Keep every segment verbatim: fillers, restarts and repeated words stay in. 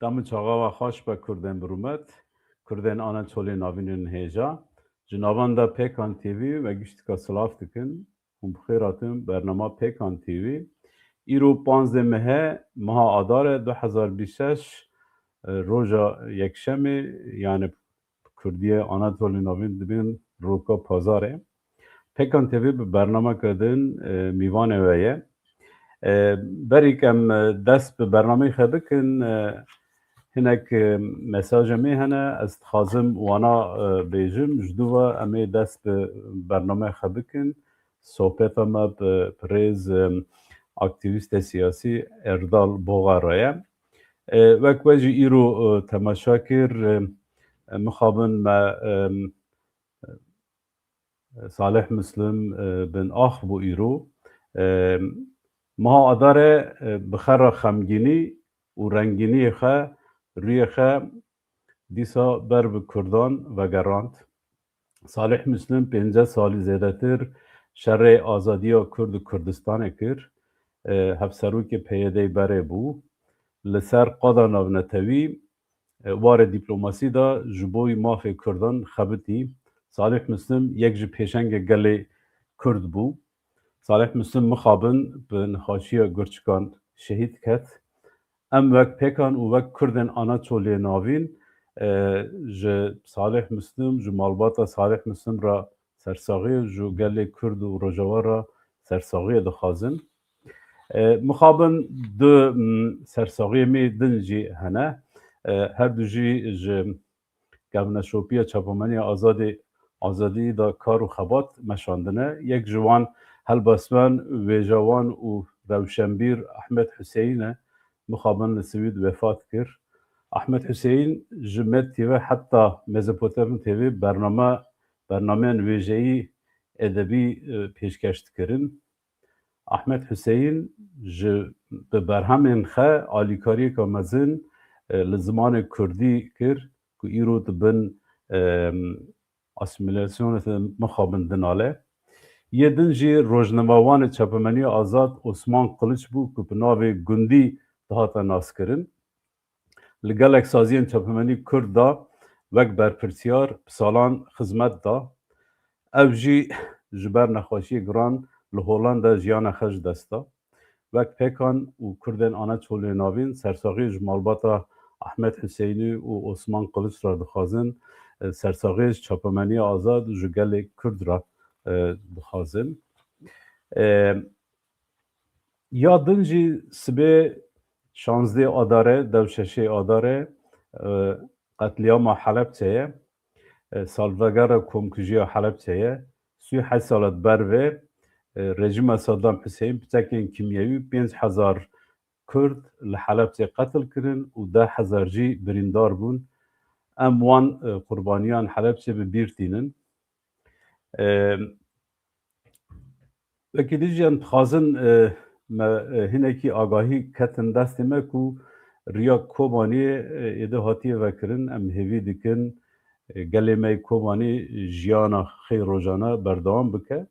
Dem û çaxa we xweş be kurdên bi rûmet, kurdên Anatolê Navînên hêja. Ji navenda Pêkan T V we giştika silav dikin. Hûn bi xêr hatin bernama Pêkan T V. Îro panzdeh mehe, meha Adarê du hezar bîst şeş, e, roja yekşemê, yani bi kurdiyê Anatolê Navîn dibên roka pazarê. Pêkan T V bi bernameke din, e, mîvanê we ye. E, berî em, e, dest bi bernameyê xwe bikin, e, hinek, e, mesaja me hene, ez dixwazim wana, e, bêjim, ji dû ve em ê dest bi bernameyê xwe bikin. Sohbeta me bi birêz, e, aktîvîstê siyasî Erdal Boxar re ye. E, wek we jî îro, e, temaşa kir, e, e, mixabin me, e, Salih Muslim, e, bin ax bû îro. E, meha Adarê, e, bi xwe re xemgînî û rengîniyê xwe, rûyê xwe dîsa ber bi kurdan vegerand. Salih Muslim pêncî salî zêdetir şerê azadiya Kurd û Kurdistanê kir. E, hevserokê P Y D'yê berê bû. Li ser qada navnetewî, e, warê dîplomasî de ji bo mafê Kurdan xebitî. Salih Muslim yek ji pêşengê gelê Kurd bû. Salih Muslim mixabin bi nexweşiya gurçikan şehîd ket. Em wek Pêkan û wek Kurdên Anatoliyê Navîn, e, ji Salih Muslim, ji malbata Salih Muslim re sersaxiyê, ji gelê Kurd û Rojava re sersaxiyê dixwazin. E, mixabin du, m, sersaxiyê me din jî hene. E, her du jî ji Kevneşopiya Çapemeniya Azadê, Azadî de kar û xebat meşandine. Yek ji wan helbestvan, wêjewan û rewşenbîr Ahmet Huseyîn e. Mixabin li Swîd wefat kir. Ahmet Huseyîn ji Med T V heta Mezopotamya T V bername, bernameyên wêjeyî, edebî, e, pêşkeş dikirin. Ahmet Huseyîn ji, bi berhemên xwe alîkariyeke mezin, e, li zimanê kurdî kir ku îro di bin, e, asîmîlasyonê de mixabin dinale. Yê din jî rojnamevanê Çapemeniya Azad Osman Kılıç bû ku bi navê Gundî dihate naskirin. Li gelek saziyên çapemenî kurd de wek berpirsiyar bi salan xizmet da. Ew jî ji ber nexweşiyê giran li Hollanda jiyana xwe ji dest da. Wek Pêkan û Kurdên Anatoliyê Navîn sersaxiyê ji malbata Ahmet Huseyînî û Osman Kılıç re dixwazin, e, sersaxiyê ji çapemeniya azad û ji gelê Kurd re, e, dixwazin. E, Ya din jî sibê şazdeh Adarê, dew şeşê Adarê, e, qetlîama Helebçe ye. E, salvegera komkujiya Helebçe ye. Sî û heşt sala di ber vê, e, rejîma Saddam Huseyîn piçekên kîmyewî pênc hezar Kurd li Helebçe qetil kirin û deh hezar jî birîndar bûn. Em wan, e, qurbaniyan Helebçe bi bîr tînin. E, Wekî din jî em dixwazin, e, me, e, hinekî agahî ketin destê me ku riya Kobaniyê, e, êdî hatiye vekirin. Em hêvî dikin, e, gelê me yê Kobanî jiyana xê rojane berdewam bike.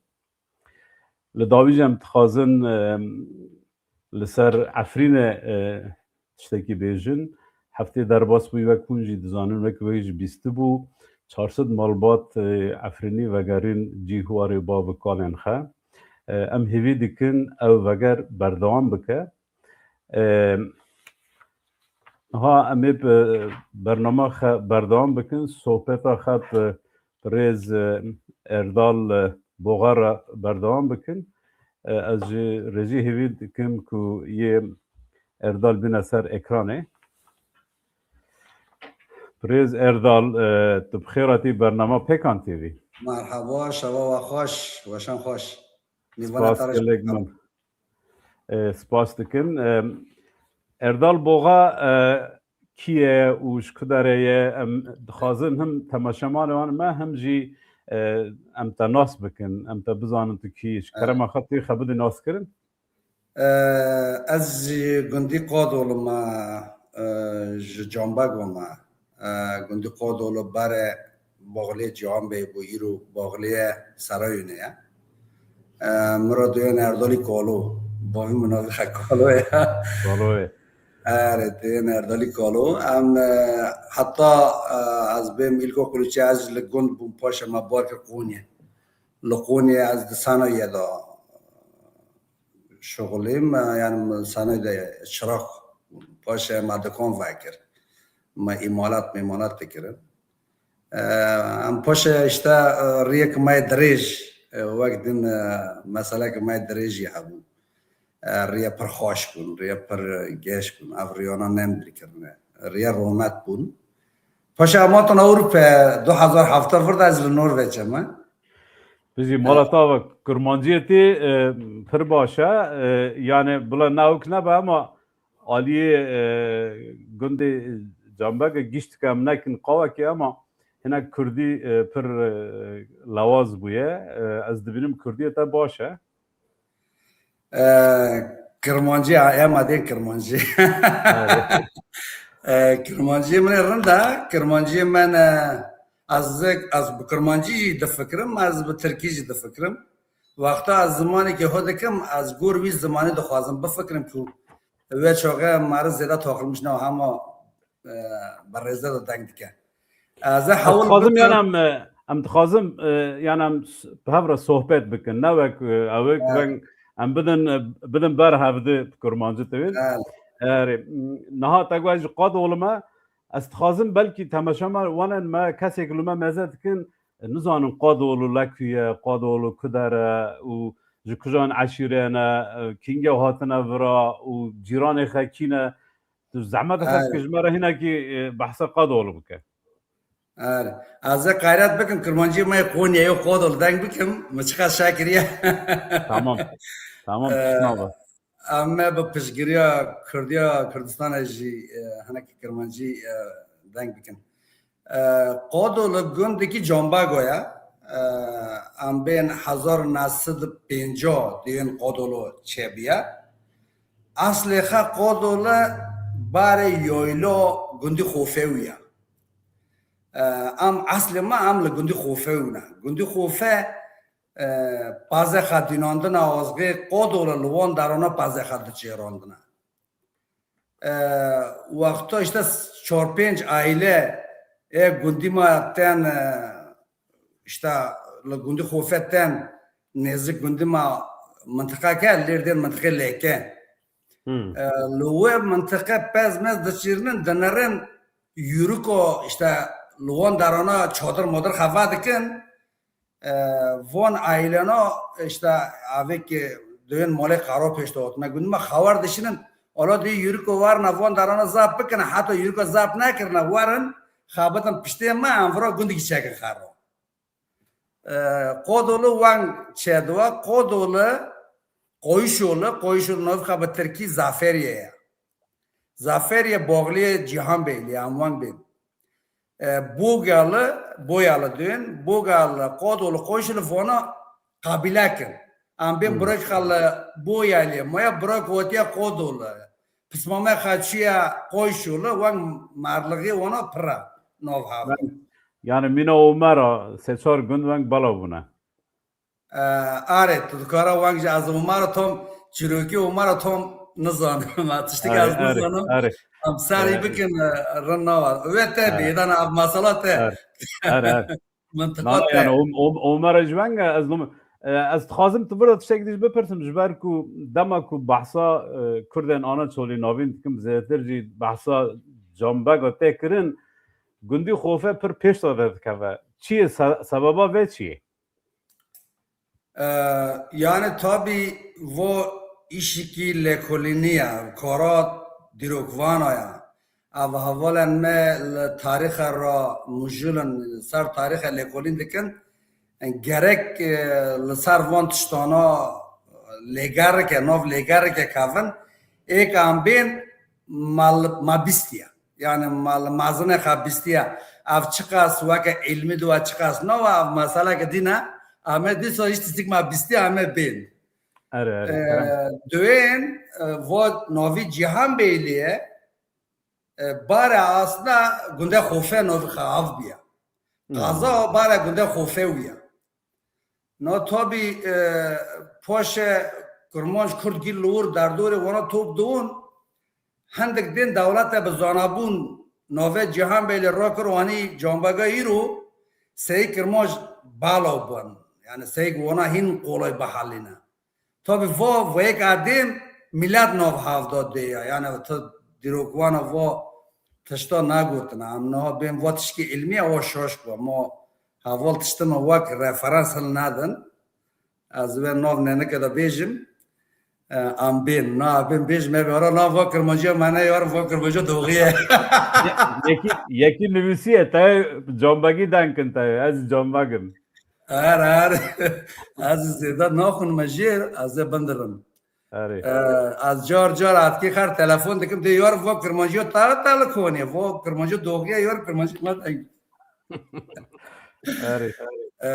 Li dawî jî em dixwazin, e, li ser Efrînê, e, tiştekî bêjin. Heftê derbas bû, wek hûn jî dizanin, wek we jî bîstibû. Çar sed malbat, e, Efrînî vegerîn cî warê bav û kalên xwe. E, em hêvî dikin ew veger berdewam bike. E, ha em ê bi bernama xwe berdewam bikin. Sohbeta xwe bi birêz, e, Erdal, e, Boxar re berdewam bikin. E, ez ji rejî hêvî dikim ku yê Erdal bîne ser ekranê. Birêz Erdal, e, tu bi xêr hatî bernama Pêkan T V. Merhaba, şeva we xweş, weşan xweş. Mîvana Spas te re gelek min. E, spas dikim. E, Erdal Boxa, e, kî ye û ji ku derê ye? Em dixwazin him temaşevanê wan me, him jî, e, em te nas bikin, em te bizanin tu kî yî. Ji Evet. kerema xwe tu xwe bidî naskirin. E, ez ji gundî Qadol im, e, ji Canbego me. E, gundî Qadol berê Baxlê Cihan Bey bû, îro Baxlê ye, Serayûnê ye. E, min re diyên Erdalî Kalo. Bavî min navê xwe Kalo ye. Kalo ye. Erê, tên Erdalî Kalo. Em, e, heta, e, ez bêm îlkokulî çi ez li gund bûm, paşê me bar kir Qonyê. Li Qonyê ez di sanayê de şixulîm, e, yani sanayê de çiraq, paşê me dikan vekir. Me îmalat, mêmalat dikirin. E, em paşê işte, e, riyek me dirêj, e, wek din, e, meselek me dirêj jî hebû. E, riye pir xweş bûn, riye pir geş bûn. Ev riyana nemdir kirine. Riye romet bûn. Paşê em hatin Ewropa, du hezar heft vir de ez li Norveçê me. Bijî, mala te ava, kurmanciyê te, e, pir baş e. E, yani bila newk nebe ama aliyê, e, gundê Canbegê gişt dike, em nekin qawekê ama hinek kurdî, e, pir, e, lewaz bûye. E, ez dibînim kurdiyê te baş e. E, Kirmancî, ema dê Kirmancî. E, Kirmancî min ê rind e. Kirmancî min, e, ez, ez bi Kirmancî jî difikirim, ez bi Tirkî jî difikirim. Wexta ez zimanekî xwe dikim, ez gor wî zimanî dixwazim bifikirim ku wê çaxê meriv zêde taqilmiş ne, hema, e, bi rêze de deng dike. Ez ê Ez hewl dixwazim, bikim. Yani em, e, em dixwazim, e, yani em s-, bi hev re sohbet bikin. Ne wek, e, ew ê ku Evet. veng em bidin, e, bidin ber hevdi bi kurmancî tevin. Evet. Erê, m, niha te got ez ji Qadolî me, ez dixwazim belkî temaşe me, wanen me, kesê ku li me meze dikin, e, nizanin Qadolî le ku ye, Qadolî ku der e û ji kujan eşîrê ne, e, kînge hatine vira û cîranê xwe kî ne. Tu zehmet xwe Erê. dike ji me re hinekî, e, behsa Qadolî bike. Erê. Ez ê qeyret bikim, Kirmancî me Qonyayê û Qadolî deng bikim. Min çiqas şakiriye. Tamam. Tamam, Ee, tişt nabe. Em me bi piştgiriya Kurdiya Kurdistanê jî, e, hinekî Kirmancî, e, deng bikin. E, Qadolî gundekî Canbego ye. E, em bên hezar û neh sed û pêncah diyên Qadolî çêbûye. Eslê xwe Qadolî barê yayla gundî Xofewî ye. E, em eslê me em li gundî Xofewî ne. Gundî Xofe, e, pazê xwe dînandine azgê Qadolî li wan derana pazê xwe diçêrandine. E, wexta işte çar pênc aile ê gundî me tên, e, işte li gundî Xofe tên nêzik gundî me mintiqeke lêr dên mintiqê Lêke. Hmm. E, li wê mintiqe pez mez diçîrinin, dinerin yûriko işte li wan derana çadir madir xeva dikin. E, van ailena işte avê ki duyên malê qaro pêş de otme. Gundî me xewar dişinin, ola dê yûriko warna van derana zap bikine, heta yûriko zap nekirine, warin xebitin piştê me, em vira gundî çekin xero. E, Qodolu weng çêdiwa, Qodolu, Qoyşolu, Qoyşolu navka bi Tirkî Zaferiye ye. Zaferiye boxliyê Cîhan Beylî, em weng bên. E, Bogalı, Boyalı duyên, Bogalı, Qodolu, Qoyşolu vona qabîle kin. Em bên Hmm. birek xal Boyalı, moya birek otiye Qodolu. Pismame xaçiya Qoyşolu, weng merliği vona pira nav hava. Yani mîna Omera, sê çar gund weng bala bûne. E, arê, tu dikara weng ji ez Omara tom, çîrokî Omara tom nizanim. Ma tiştik Arê, ez arê, nizanim. arê. Em serî Ee, bikin, e, rin nawa. Wê te arê. bê, dana ev masala te. Arê, arê, arê. Mintiqa Nana, te. yani, Om-, Om-, Omara ji weng, ez nom-, e, ez dixwazim tu vir de tiştek dî bipirsim, ji ber ku dema ku behsa, e, Kurdên ana çolî navîn dikim, zêdetir jî behsa Canbega tê kirin, gundî Xofe pir pêş de dikeve. Çi ye se-, sebeba vê çi ye? E, yani tabî vo îşikî lêkolînî ye, kara dîrokvana ye. Ev hevalên me li tarîxe re mijûl in, ser tarîxe lêkolîn dikin. Gerek, e, li ser van tiştana lêgerike, nav lêgerike kevin, êk em bên mal, ma bîstiye. Yani mal, mezine xwe bîstiye. Ev çiqas weke ilmî diwa çiqas nawa, ev meseleke dîne. Em ê dîsa hiç tiştik ma bîstiye, em ê bên. Erê, erê, Ee, kerem. Duyên, e, vo navî Cîhan Beyliye, e, bare aslında gunde Xofe navî xwe av biye. Hmm. Qaza bare gunde Xofe wiye. Na tabî, e, paşe Kurmanc Kurd gî li wir derdorê wana top diwin, Hindik bên dewlete bi zanabûn navê Cîhan Beylî rakir û anî Canbega îro seyî Kirmanc belav bûn. Yani seyî wana hîn qolay bihelîne. Tabi va vêyek edêm milet nav hevda dê ya. Yani tu dîrokwana va tişta negotine. Em niha bên va tişkî ilmî ye, wa şaş bû. Ma heval tiştime wek referans hil nedin. Ez wê nav nenike de bêjim. E, em bên, na, em bên bêjim, me vê ara nav va Kirmancî ye, me ne yar va Kirmancî doğî ye. Yekî, yekî nivîsiye, te Canbegî denkin te, ez Canbegim. Her, her. Ez zêde naxwin me jêr, ez ê bindirim. Erê. E, ez car car atkî xer telefon dikim, dê yar va Kirmancî ye, ta, ta li konê, va Kirmancî doğî ye, yar Kirmancî me deng. Erê, erê. E,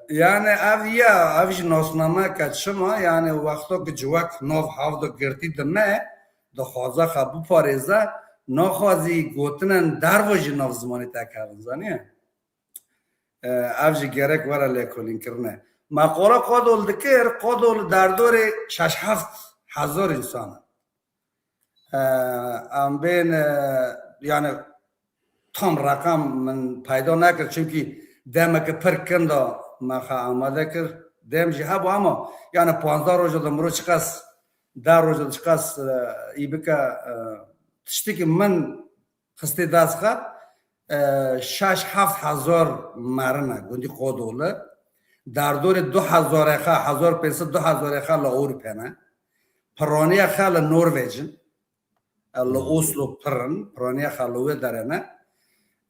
yani ev ya, ev jî nasnameke çima, yani wexto ki civak nav hevda girtî dime, dixwaze xwe biparêze, naxwazî gotinen derve jî nav zimanî te kevin, zanî? E, ev jî gerek were lêkolînkirine. Me qala Qadol dikir, Qadol derdorê şeş heft hezar însan e. E, em bên, e, yani tam reqem min peyda nekir, çimkî demeke pir kinda me xwe amade kir. Dem jî hebû ama yani panzdeh roja de miro çiqas, deh roja de çiqas, e, î bike, e, tiştekî min xistê dest xwe, e, şeş heft hezar merine gundî Qodoli. Derdorê du hezarê xwe, hezar pênc sed du hezarê xwe li Ewropê ne. Piraniya xwe li Norvêc in. E, li Oslo pir in, piraniya xwe li wê derê ne.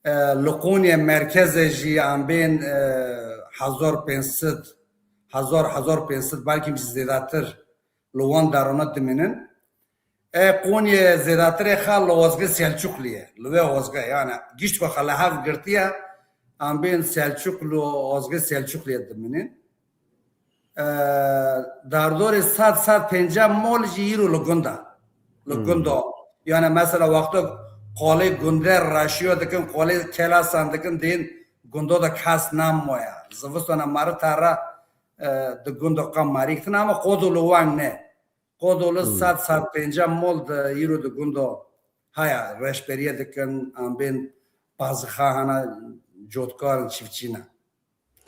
E, li Qonyê merkezê jî em bên, e, hezar pênc sed, hezar, hezar pênc sed, belkî jî zêdetir li wan derana dimînin. E, Qonyê zêdetirê xwe li Ozgê Selçuklu ye. Li wê Ozgê, yani gişt xwe xwe li hev girtiye, em bên Selçuklu, Ozgê Selçuklu ye dimînin. E, derdorê sed, sed pênceh mol jî îro li gund e. Li Hmm. gund o. Yani mesela wexto qolê gunde reşiyo dikin, qolê kelasan dikin, dên gundo de kes nemaye. Zivistona meri tera, e, di gundo qam marî dikin ama Qodoli wan ne. Qodoli Hmm. sed, sed pênceh mol de îro di gundo haya reşberiye dikin, em bên pazixa hana cotkar in, çiftçî ne.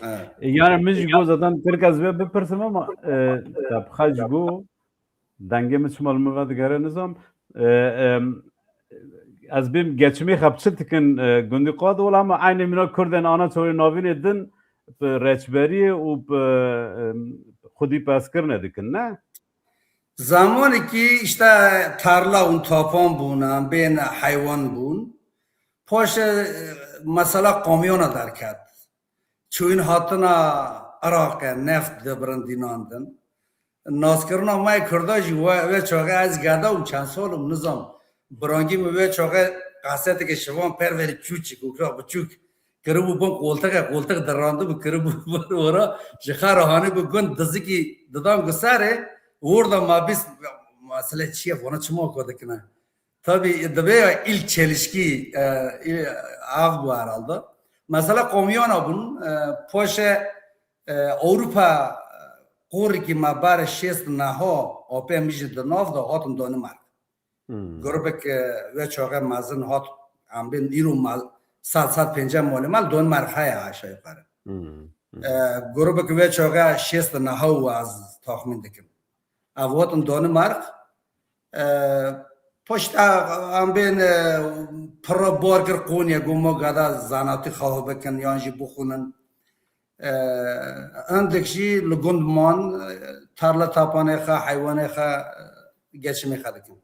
Evet. E, yani min jî got zaten Tirk ez vê bipirsim ama, e, tabxa ji bo dengê min çima li min vedigere nizam. E, e, ez bêm geçimê xwe bi çi dikin, e, gundî Qadol ama eynê mîna Kurdên ana çolê navînê din bi reçberiyê û bi, e, xwedî pezkirine dikin, ne? Zamanekî işte tarla û tapan bûn, em bên heywan bûn. Paşê, e, mesela kamyona derket. Çûyîn hatina Iraqê neft dibirin dînandin. Naskirina me Kurda jî we, wê çaxê ez geda bûm, çend sal bûm, nizam. Birangî min wê çaxê kaseteke Şivan Perverî Çûçik, û kira biçûk, kiribû bin qoltixê, qoltix dirandibû, kiribû bin wira, ji xwe re hanî bû gund dizikî didan ku serê, orada ma bîst, mesele çi ye, vana çima ku dikine? Tabii, divê ya ilk çelişki, e, il-, av bû herhalde. Mesela komiyana bûn, e, paşê, e, Ewropa, e, qorikî me bar şêst neha apê min jî di nav de hatin Danimark. Hmm. Grubek, e, wê çaxê mezin hat, em bên îro me-, sed, sed pênceh malê me li Danimark heye aşağı yukarı. Hmm. Hmm. E, grubek wê çaxê şêst neha û ez taxmîn dikim. Ev hatin Danimark. E, paşta em bên, e, pira bar kir Qonyê, got ma gada zanatî xwe bikin yan jî bixwînin. E, hindik jî li gund man, e, tarla tapanê xwe, heywanê xwe, e, geçimê xwe dikin.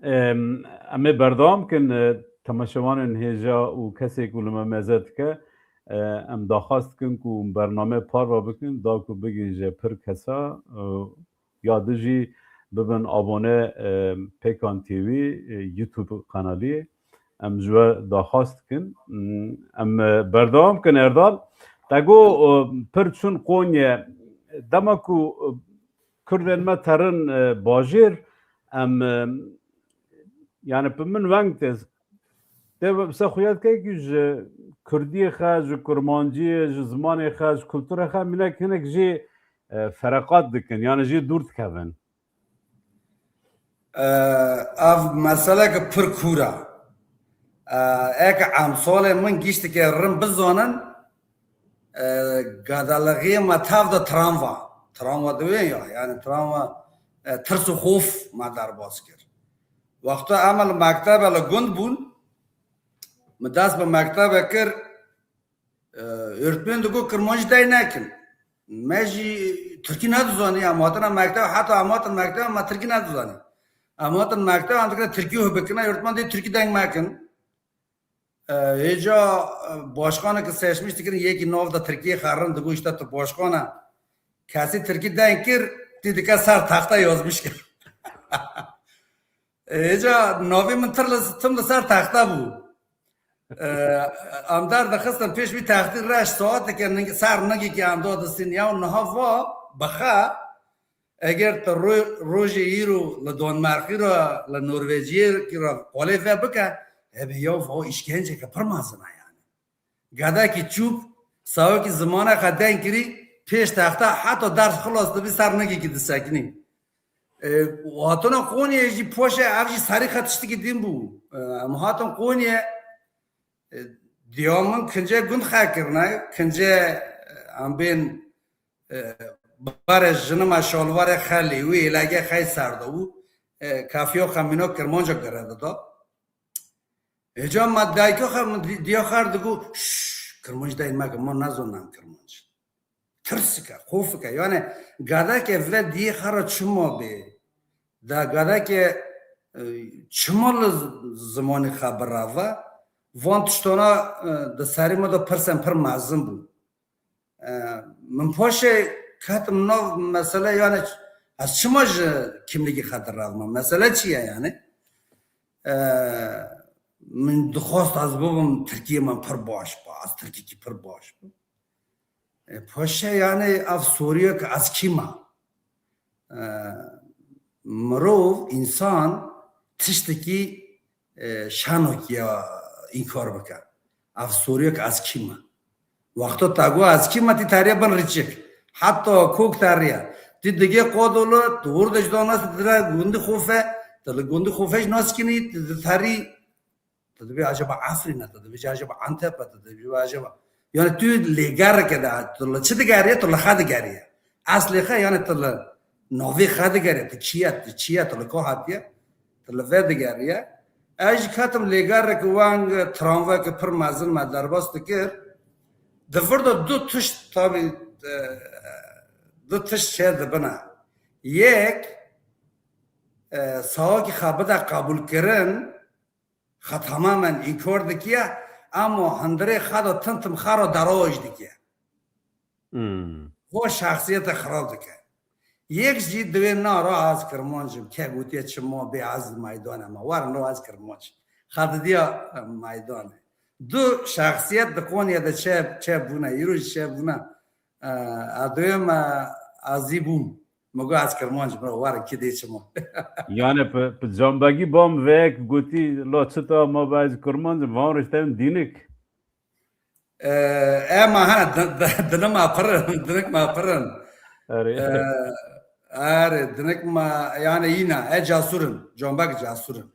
Em, em ê berdewam kin, e, temaşevanên hêja û kesê ku li me meze dike, e, em daxwaz dikin ku bername parve bikin, da ku bigihîje pir kesa, e, ya din jî bibin abone, e, Pêkan T V, e, YouTube kanalî. Em ji we daxwaz dikin. Hmm, em, e, berdewam kin Erdal. Te got, e, pir çûn Qonye. Dema ku, e, Kurdên me terin, e, bajêr, em, e, yani bi min weng tê. Te bi se xuya dike ku ji Kurdiyê xwe, ji Kurmanciyê, ji zimanê xwe, ji kulturê xwe minek hinek jê, e, fereqat dikin, yani jê dûr dikevin. Ev meseleke pir kûr e. Eke emsalê min giştike rin bizanin, gadalixiyê me tev de travma. Travma diwê ya, yani travma, tirs û xof me derbas kir. Wexta em li mektebe li gund bûn, min dest bi mektebe kir, Ee, Öğretmen digot, Kirmancî dey nekin. Me jî Tirkî nedizanî, em hatine mekteb, heta em hatin mekteb, me Tirkî nedizanî. Em hatin mekteb, em dikine Tirkî hubikine, öğretmen dê Tirkî deng mekin. Ee, hêca, e, başkaneke seçmiş dikirin, yekî nav de Tirkiyê xerin, digot, işte tu başkan e. Kesî Tirkî deng kir, tî dike ser texte yazmış kir. Hêca navê min tir li, tim li ser texte bû. Em derdixistin pêş wî textî reş saeteke ning-, ser nigekî em dadistin ya niha va bixe, eger tu ro-, rojê îro li Danmarkî re, li Norveciyê re qolê ve bike, hebê ya va îşkenceke pir mezin e yani. Gedekî çûk, sawekî zimane xwe deng kirî, pêş texta heta ders xilas dibî ser nigekî disekinî. E, hatine Qonyê jî poşe ev jî serî xwe tiştekî din bû. E, em hatin Qonyê, e, diya min kincê gund xwe kirine, kincê, e, em bên, e, barê jinima şalwarê xelî wî êlege xey ser de bû. E, kafiya xwe mîna kirmanca gere dida. Hêca me dayika xwe min di-, diya xer digot, "Şşş, kirmanc dey meke, ma nezanin em kirmanc." Tirsike, xofike. Yani gadeke ve diyê xwe re çima bê? Da gadeke, e, çima li z-, zimanê xwe bireve? Van tiştana, e, di serê me de pirsen pir mezin bû. E, min paşê ketim nav mesele, yani ez çima ji kimlîkê xwe diravim? Mesele çi ye yani? E, min dixwast ez bibim Tirkiyê min pir baş ba, ez Tirkîkî pir baş bim. E, paşê yani ev soriyek ez kî me? E, mirov, însan tiştekî, e, şanokî ya înkar bike. Ev soriyek ez kî me? Wexta te got ez kî me, tî teriye bin rîçik. Heta kok teriye. Tî digê qodolo, tu wir de ji danas dire gundî xofe, tu li gundî xofe jî naskînî, tu di terî Tu dibê acaba Efrîn e, tu dibê acaba Antep e, tu dibê acaba. Yani tu lêgereke de, tu li çi digeriye, tu li xe digeriye. Eslê xe, yani tu li navê xe digeriye, tu kî ye, tu çi ye, tu li ku hatiye, tu li vê digeriye. Ez jî ketim lêgereke weng tramveke pir mezin me derbas dikir. Di vir de du tişt, tabî, e, du tişt çê dibine. Yek, e, sawakî xe bide qebûlkirin, Xwe tamamen înkar dikiye, ema hundirê xwe de tim tim xwe re deroj dikiye. Hmm. Xwe şexsiyete xirab dike. Yek jî divê na ra ez kirmanc im, ke gotiye çima bê ez meydan e, ma werin ra ez kirmanc. Xwe didiya, e, meydan e. Du şexsiyet di Qonyê de çe, çe bûne, îro jî çe bûne. E, ez duyem, e, ez zî bûm. Min got ez kirmanc im, werin kî dê çima. Yani pi, pi cambegî bam veyek gotî, la çi ta ma be ez kirmanc im, van rişteyên dînik. E, ema hene, di-, di-, dinim ma pirin, dinik ma pirin. Erê. E, erê, dinik ma, yani yine, e casurin, cambek casurin.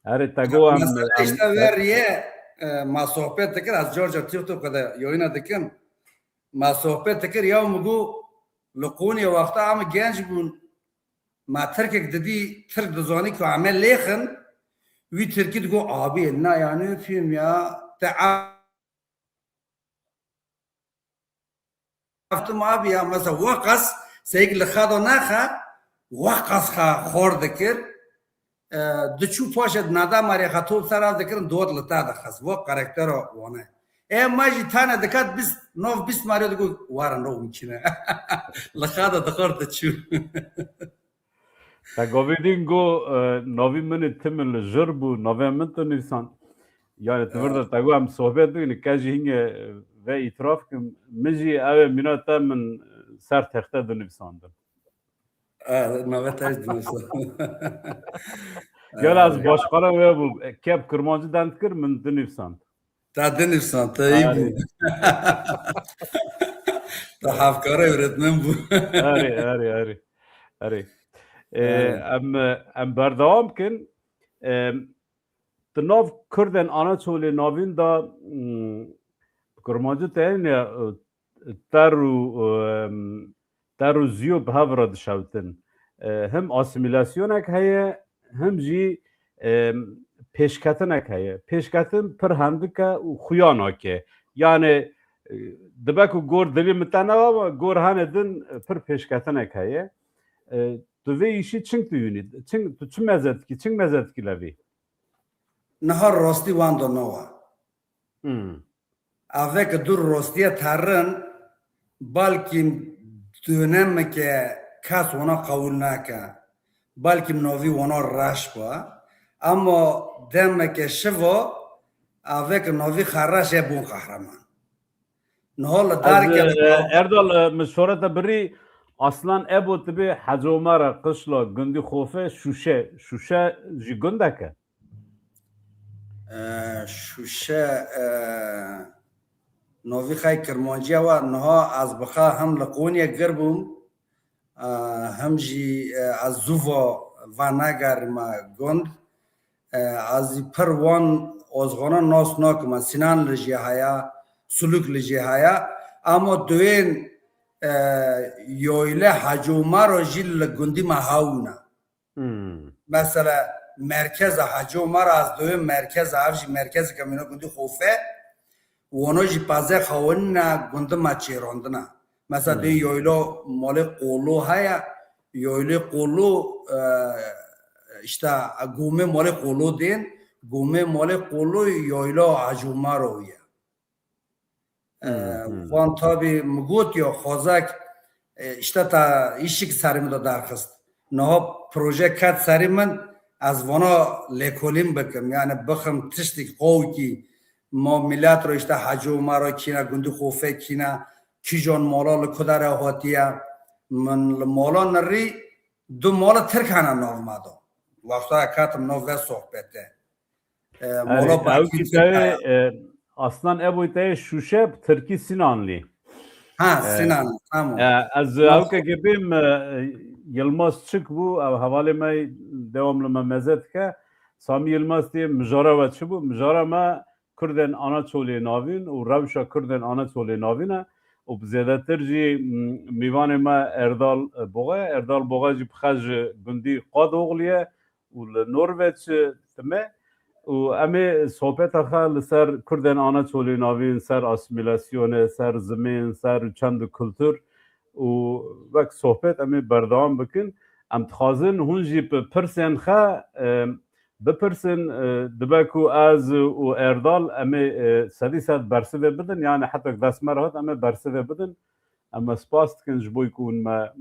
Erê, te got em, Mesela em, işte ver ye, e, ma sohbet dikir, ez car car TikTok de yayına dikim. Ma sohbet dikir, ya min got, li Qoniyê wexta em genc bûn, ma Tirkek didî, Tirk dizanî ku em ê lêxin, wî Tirkî digot, "Abi, elini ayağını öpeyim ya, te af-" Eftim abi ya, mesela weqas seyik li xado nexe, weqas xa xor dikir, e, diçû paşê di nada marê xa top ser av dikirin, dot li te dixist. Wek karaktero wane. E, ma jî tane dikat bîst, nov bîst marê digot, "Warin ro wî çine." Li xado dixor diçû. Te gavê din got, e, "Navî min ê tim li jir bû, navê min tu nivîsan." Yani tu vir de te got em sohbet bikin, ke jî hinge, e, ve îtiraf kim. Min jî ew ê mîna te min, e, ser texte dinivîsandin. E, navê te jî dinivîsandin. Gel ez başqara wê bû, e, kep kirmancî dend kir, min dinivîsand. Te dinivîsand, te iyi bû. Te hevkare öğretmen bû. Erê, erê, erê. Erê. Ee, em, em berdewam kin. Ee, di nav Kurdên Anaçolê Navîn de, mm, bi Kurmancî te hene, e, ter û, e, ter û ziyo bi hev re dişewtin. E, him asîmîlasyonek heye, him jî, e, pêşketinek heye. Pêşketin pir hendik e û xuya nake. Yani, e, dibe ku gor dilî min te nebe, ama gor hene din, e, pir pêşketinek heye. E, tu vê îşî çing tu yûnî? Çing, tu çi meze dikî? Çing meze dikî levî? Niha rastî wenda nawa. Hmm. Avê ke dûr rostiye terin, balkî dönemeke kes wana qewil nake. Balkî navî wana reş ba. Ama demeke şiva, avê ke navî xwe reş e bûn qehreman. Niha li Ez, derke de e, Erdal, e, min şorete birî Aslan Ebo dibê Hecî Omer e, Qişla, gundî Xofe, Şûşe. Şûşe jî gundek e? E, Şûşe, e, novî xey Kirmanciya wa niha ez bi xwe hem li Qonyê gir bûm, e, hem jî, e, ez zû va venegerime gund. E, ez jî pir wan ozxanan nas nakim. Sinan li jê heye, Suluk li jê heye. Ama duyên, e, yoyle Hacî Omero jî li gundî me hewne. Hmm. Mesela merkeza Hacî Omar, ez duyên merkeza, ev jî merkezeke mîna gundî Xofe. Wono jî pazê xewinine gundi me çêrandine. Mesela Hmm. duyên yoylo malê Qolo heye. Yoylê Qolo, e, işte gomê malê Qolo dên. Gomê malê Qolo yoylo Hacî Omaro ye. E, Hmm, hmm. Van tabî mi got ya xwazek, e, işte ta îşik serê min de derxist. Niha proje ket serê min, ez vana lêkolîn bikim. Yani bixim tiştik qawkî ma millet ro işte Hacî Omar ro kîne, gundî Xofe kîne, kîjan mala li ku dere hatiye. Min li mala nirî du mala Tirk hene nav me de. Wexta katim nav ve sohbete. E, Erê, mala ew Bakî kî Tirk teyê, heye. E, Aslan Ebo teyê Şûşe bi Tirkî Sinanlî. Ha, E, Sinan, tamam. E, ez Nasıl? Ewkeke bêm, e, Yilmaz Çik bû, ew hevalê me dewam li me meze dike. Sami Yilmaz tê mijara we çi bû? Mijara me Kurdên Anaçolê Navîn û rewşa Kurdên Anaçolê Navîn e. Û bi zêdetir jî, m, mîvanê me Erdal Boğa ye. Erdal Boğa jî bi xwe ji gundî Qadoxlî ye û li Norveç, e, dime. Û em ê sohbeta xwe li ser Kurdên Anaçolê Navîn, ser asîmîlasyonê, ser zimên, ser çend û kultur û wek sohbet em ê berdewam bikin. Em dixwazin hûn jî bi pirsên xwe, e, bipirsin, e, dibe ku ez û Erdal em ê, e, sedî sed bersivê bidin, yani heta dest me re hat em ê bersivê bidin. Em me spas dikin ji bo ku hûn me,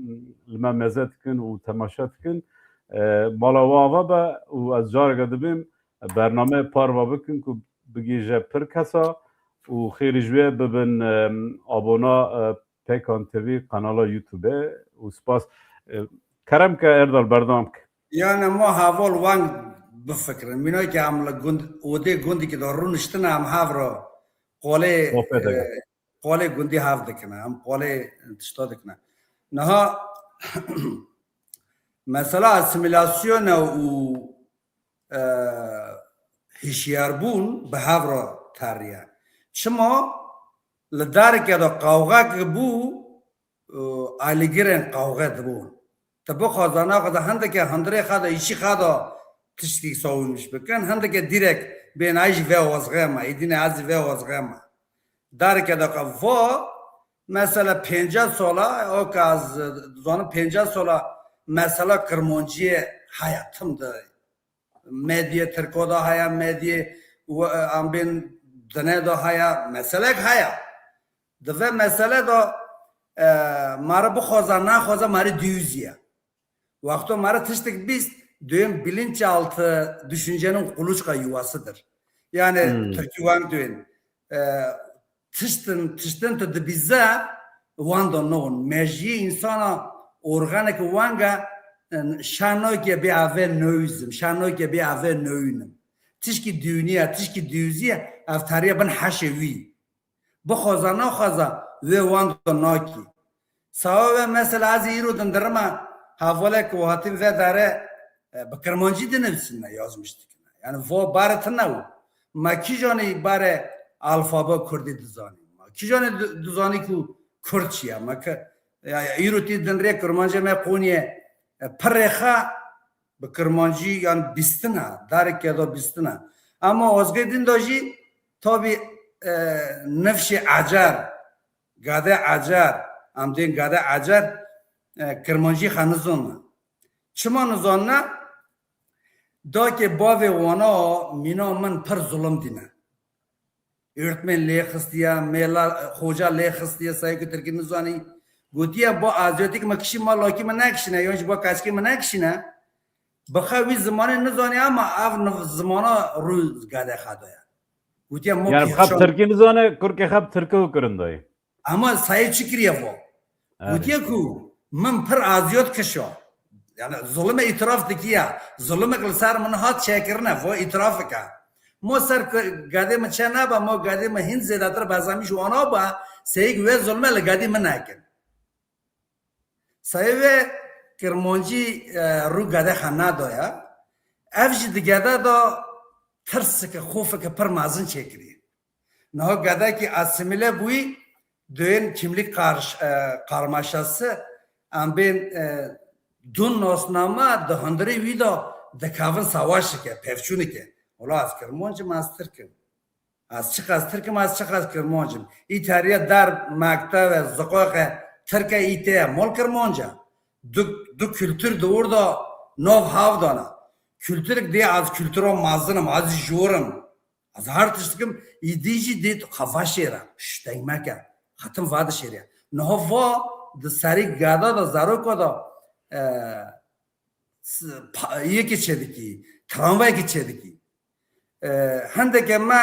li me meze dikin û temaşe dikin. E, mala we ava be û ez careke dibêm bernameyê parve bikin ku bigihîje pir kesa û xêrî ji wê bibin, e, abona, e, Pêkan T V kanala YouTube û spas. E, kerem ke Erdal berdewam ke. Yani ma heval weng bifikirin. Mîna ke em li gund, odê gundî ke de rûniştine em hev re qolê, Sohbet e, dike. Qolê gundî hev dikine, em qolê tişta dikine. Niha mesela asîmîlasyon e û, e, hişyarbûn bi hev re teriye. Çima? Li dereke de qawxek bû, e, alîgirên qawxe dibûn. Te bixwaza naxwaza hindeke hundirê xwe de, îşî xwe de tiştî sawînmiş bikin, hindeke dîrek bên ay jî vê wazxe me, êdî ne ez jî vê wazxe me. Dareke de qe va, mesela pênceh sola, o ke ez dizanim pênceh sola mesela Kirmanciyê heye tim de. Medyê Tirko de heye, medyê we-, em bên dine de heye, meselek heye. Di vê mesele de, e, mare bixwaza, naxwaza, mare diyûzî ye. Wexto mare tiştek bîst, duyên bilinçaltı düşüncenin kuluçka yuvasıdır. Yani Hmm. Tirkî weng duyên, e, tiştin, tiştin tu dibîze, wanda non. Mejiyê insana organeke wanga, e, şanoke bê ave noizm, şanoke bê ave noinim. Tişkî diyûniye, tişkî diyûziye, ev tariye bin heşê wî. Bixwaza naxwaza wê wanda nakî. Sawa ve mesela ez îro dindirime Hevalek û hatin vê dere, e, bi kirmancî dinivîsîne, yazmiş dikine. Yani vo bare tine û ma kîjanî bare alfabe kurdî dizanî? Ma kîjanî di-, dizanî ku kurd çi ye? Ma ke, ya, ya, îro tî dinrê kirmancê me Qonyê, e, pirê xwe bi kirmancî yan bîstina, dareke da bîstina. Ama Ozgê din de jî tabî, e, nifşê ecer, gade ecer, em dên gade ecer, e, kirmancî xwe nizanne. Çima nizanne? Dakê bavê wana mîna min pir zulum dîne. Öğretmen lê xistiye, mêla, xoca lê xistiye, sayê ku tirkî nizanî. Gotiye, ba aziyatî ki me kişî ma lakî me nekişîne, yan jî ba keçkê me nekişîne. Bi xwe wî zimanê nizanî ama ev niv-, zimana rû gade xwe daye. Gotiye, ma Yani bi xwe pêşan tirkî nizane, kurkê xwe bi tirkî û kirin dayê. Ama sayê çi kiriye vo? Evet. Gotiye ku min pir aziyot kişo. Yani zulme îtiraf dikiya. Zulmek li ser min hat çêkirine, vo îtiraf bike. Mo ser ku gadê min çê nebe, mo gadê min hin zêdetir bezamî ji wana ba, seyik wê zulme li gadî min nekin. Sayê wê kirmancî, e, rû gade xwe nadoya. Ev jî di gede de tirsike, xofike pir mezin çêkiriye. Niha gedekî asîmîle bûyî, duyên kimlik karş-, e, karmaşası, em bên, e, dun nasname di hundirê wî de dikevin savaşike, pevçûnike. Wela ez kirmanc im, ez tirk im. Ez çiqas tirk im, ez çiqas kirmanc im. Î teriya der, mektebe, ziqoqe, tirke, î tê ye, mol kirmanc e. Du, du kultur di wir de nav hav dana. Kulturik dê ez kultura mezin im, ez jor im. Ez her tişt dikim, îdî jî dê tu xwe veşêre. Şş, deng meke. Xetim vedişêriye. Niha va di serî geda de, zaroka de, e, s-, pa-, yekê çêdikî, tramvayekî çêdikî. E, hindeke me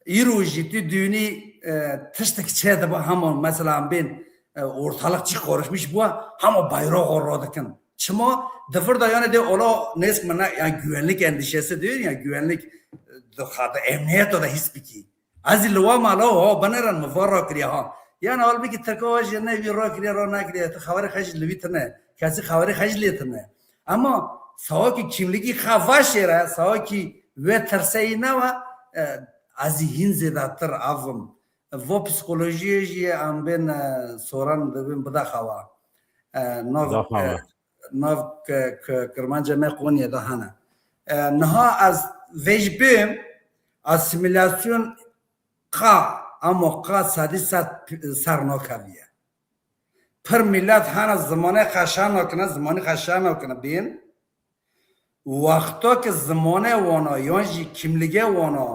îro jî tu dûnî, e, tiştek çêdibe hema mesela em bên, e, ortalık çi karışmış bûye, hema bayraxa radikin. Çima? Di vir de yani dê ola nêzîk min ne, yani güvenlik endişesi diyor ya, güvenlik, e, di xwe de emniyet de hîs bikî. Ez jî li wa mala ha binerin min va rakiriye ha. Yani halbûkî Tirka wa jî ne wî rakiriye, ra nekiriye, tu xeberê xwe jî li wî tine. Kesî xeberê xwe jî lê tine. Ama sawakî kimlikî xwe veşêre, sawakî wê tirseyî newe, e, ez jî hîn zêdetir ev im. Vo psîkolojiyê jî em bên, e, soran dibin bide xewa. E, nav, Bide xewa. e, nav ke, ke, kirmanca me Qonyê de hene. E, niha ez vê jî bêm, asîmîlasyon qa, amo qa sedî sed p-, ser nakeviye. Pir milet hene zimanê xwe şa nakine, zimanê xwe şa nakine bên. Wexta ki zimanê wana yan jî kimligê wana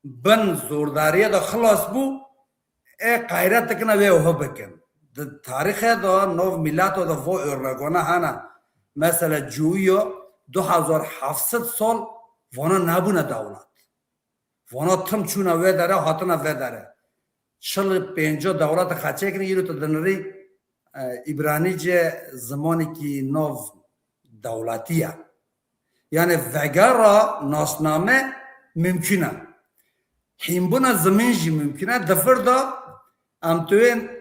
bin zordariye de xilas bû, ê qeyret dikine wê wiha bikin. Di tarîxê de nav mileto de vo örnegane hene. Mesela Cuwiyo du hezar heft sed sal vana nebûne dewlet. Vana tim çûne wê dere, hatine vê dere. Çil pênca dewleta xwe çêkirin, îro tu dinirî, e, îbranîce zimanekî nav dewletî ye. Yani vegera nasname mimkun e. Hînbûna zimên jî mimkun e. Di vir de em tuyên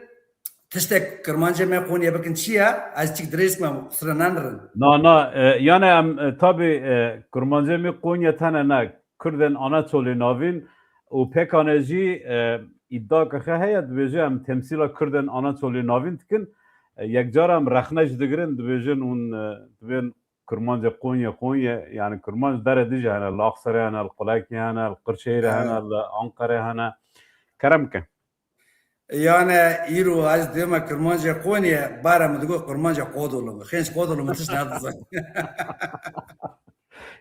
tiştek kirmancê me Qonyê bikin çi ye? Ez çik dirêj me, qisire nenirin. Na, na, e, yani em, e, tabi, e, kirmancê me Qonyê tene ne, Kurdên Anatolê Navîn û pêkane jî, e, îdia ke xe heye, dibêje em temsîla Kurdên Anatolê Navîn dikin. E, yekcar em rexne jî digirin, dibêjin hûn, e, dibên Kurmancê Qonyê, Qonyê, yani Kurmanc dere dijî hene, li Axserê hene, li Qulekê hene, li Qirşehîrê hene, Evet. li Anqerê hene. Kerem ke. Yani îro ez dême Kurmancê Qonyê, bare min digot Kurmancê Qodolum. Xênç Qodolum tişt nedizan.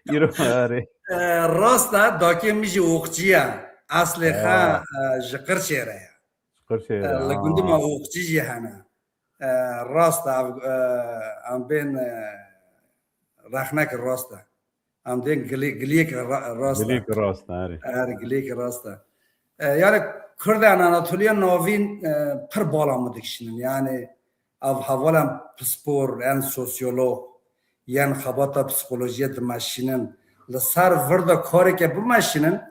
Îro erê. E, rast e, dakê min jî oxçî ye. Eslê xwe, Ha. e, ji Qirşehîrê ye. Qirşehîrê, E, li ha. gundê me oxçî jî hene. E, rast e, ev, e, em bên, e, rexnek rast e. Em dên gilê-, giliyek ra-, rast e. Giliyek rast e, erê. Er, giliyek rast e. E, yani Kurdên Anatoliya Navîn, e, pir bala min dikişînin. Yani ev hevalên pispor, yan sosyolog, yan xebata psîkolojiyê dimeşînin. Li ser vir de kareke bimeşînin,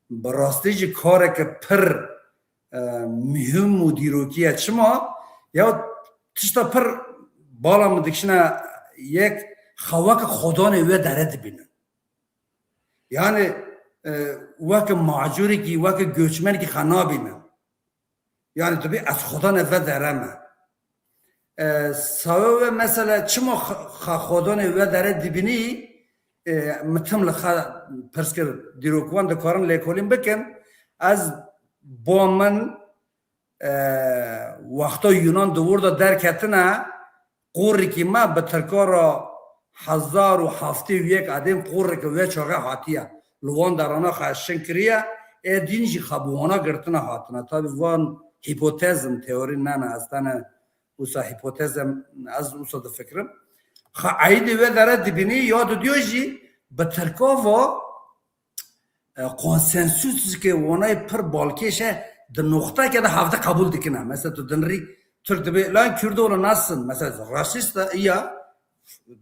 bi rastî jî kareke pir, e, muhim û dîrokî ye. Çima? Ya tişta pir bala min dikişine Yek xwe weke xwedanê wê dere dibînin. Yani e, weke macûrekî, weke göçmenekî xwe nabînin. Yani dibê ez xwedanê ve dere me. E, sawe ve mesela çima xa-, xa-, xwedanê ve dere dibînî, e, min tim li xa pirs kir, dîrokvan dikarin lêkolîn bikin. Ez bo min, e, wexta Yunan di wir de derketine, qorikî me bi Tirka re hezar û heftê û yek edên qoreke wê çaxê hatiye. Li wan derana xwe şin kiriye, ê din jî xwe bi wana girtine hatine. Tabî van hîpotezim, teorî nene, ez tene wisa hîpotezim, ez wisa difikirim. Xwe eydê wê dere dibînî ya didiyo jî bi Tirka ve e, konsensusekê wanayê pir balkêş e, di noxteke de hevde qebûl dikine. Mesela tu dinrî Tirk dibê, lan Kürdoğlu nasılsın? Mesela rasist e, iya,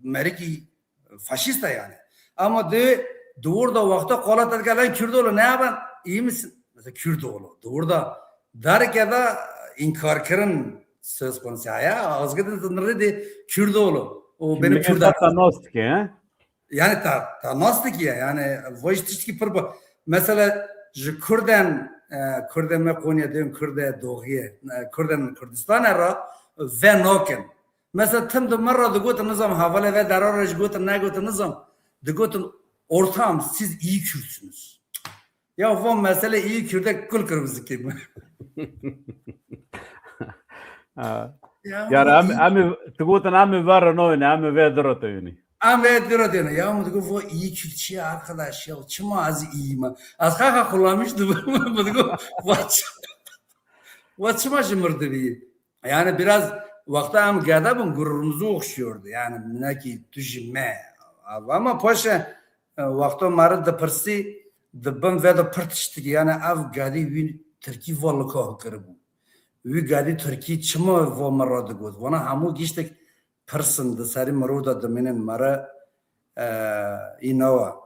merikî faşist e yani. Ama de, di wir de wexta qala te dike, lan Kürdoğlu ne haber? İyi misin? Mesela Kürdoğlu. Di wir de derke de înkarkirin söz konusu. Ya, azgidin dinrî de Kürdoğlu. O benim Kürdoğlu. Nas dike, he? Yani ta, ta nas dikiye, yani voj tiştî pir ba-, mesela ji Kurden, e, Kurdê me Konya dên Kurdê doğiye, e, Kurden Kurdistane ra ve nakin. Mesela tim di min ra digotin nizam, hevalê ve dera ra jî gotin negotin nizam, digotin ortam siz iyi Kürtsünüz. Ya van mesele iyi Kürde kul kırmızı kim? Ha. Ya, Yani ama em, iyi. Em, tu gotin em ver noyne, em ve dira teyni. Em ve dira teyni. Ya mı digo, bu iyi Kürtçe arkadaş ya. Çima az iyi mi? Az kaka kullanmıştı bu. Bu digo, bu çima jimir dibi. Yani biraz vakta em gada bun gururumuzu okşuyordu. Yani minaki tujime. Ama paşa e, wexta meriv dipirsî, di bin ve de pir tişt dikî. Yani ev gadî wî Tirkî va li ka kiribû. Wî gadî Tirkî çima va min re digot? Vana hemû giştek pirsin di serî mirov de dimînin, mere, e, înawa.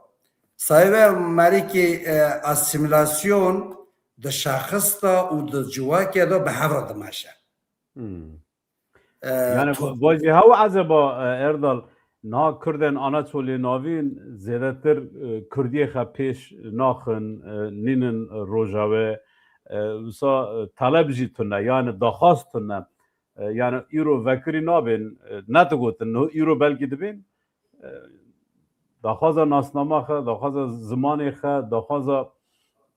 Sahibe merîkî, e, asîmîlasyon di şexis de û di civakê de bi hev re dimeşe. Hmm. E, Yani to- vajî hew ezeba, e, Erdal, niha Kurdên Anaçolê Navîn zêdetir, e, Kurdiyê xe pêş naxin, e, nînin Rojave, e, wisa, e, taleb jî tune, yani daxwaz tune. E, yani îro vekirî nabên, e, ne digotin, no îro belkî dibên, e, daxwaza nasnama xe, daxwaza zimanê xe, daxwaza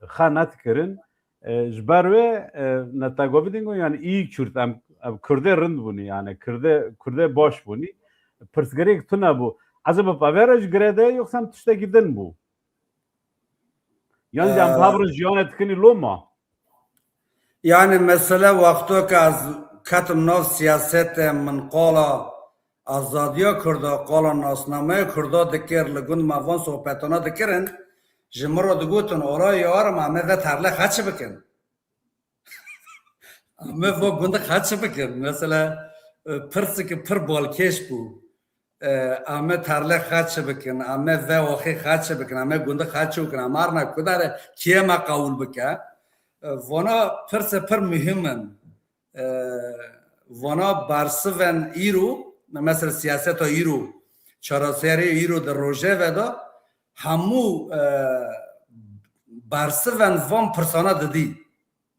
xe nedikirin. E, ji ber wê, e, netegovî dingo, yani iyi Kürt, em, em Kurdê rind bûnî, yani Kurdê, Kurdê baş bûnî. Pirsgirêk tune bû. Ezê bi pevera ji girê de yoksa em tiştekî din bû? Yan jî em Ee, pevra jiyanê dikinî loma? Yani mesele wexto ke ez ketim nav siyasete, min qala azadiya Kurda, qala nasnameya Kurda dikir, li gund me van sohbetana dikirin, ji min re digotin, "Ola yarim, em ê ve terle xeç bikin." Em ê va gund xeç bikin. Mesela, e, pirseke pir balkêş bû. E, em ê terle xeç bikin, em ê ve waxê xeç bikin, em ê gund xeç bikin, em arna kudare kiyê me qewûl bike. E, vana pirse pir muhim in. E, vana bersiven îro, mesela siyaseta îro, çareseriyê îro di rojeve de hemû, e, bersiven van pirsana didî.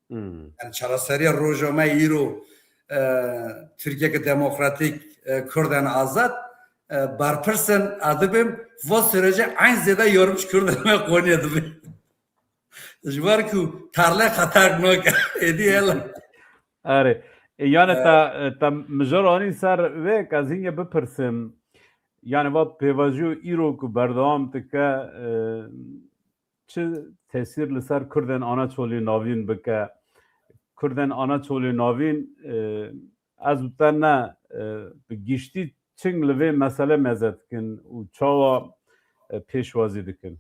Hmm. Yani çareseriya roja me îro, e, Tirkiyeke demokratîk, e, Kurden azad, e, berpirsên edibim, va sürece en zêde yormuş Kurden me Konya dibi. Ji ber ku tarlê xeterk nake, êdî hele. Erê. E, yani E, te, e, te mijar anî ser vê, ez hînge bipirsim. Yani va pêvajoya îro ku berdewam dike, e, çi tesîr li ser Kurdên Anaçolî Navîn bike? Kurdên Anaçolî Navîn, e, ez û te ne, e, bi giştî çing li vê mesele meze dikin û çawa, e, pêşwazî dikin?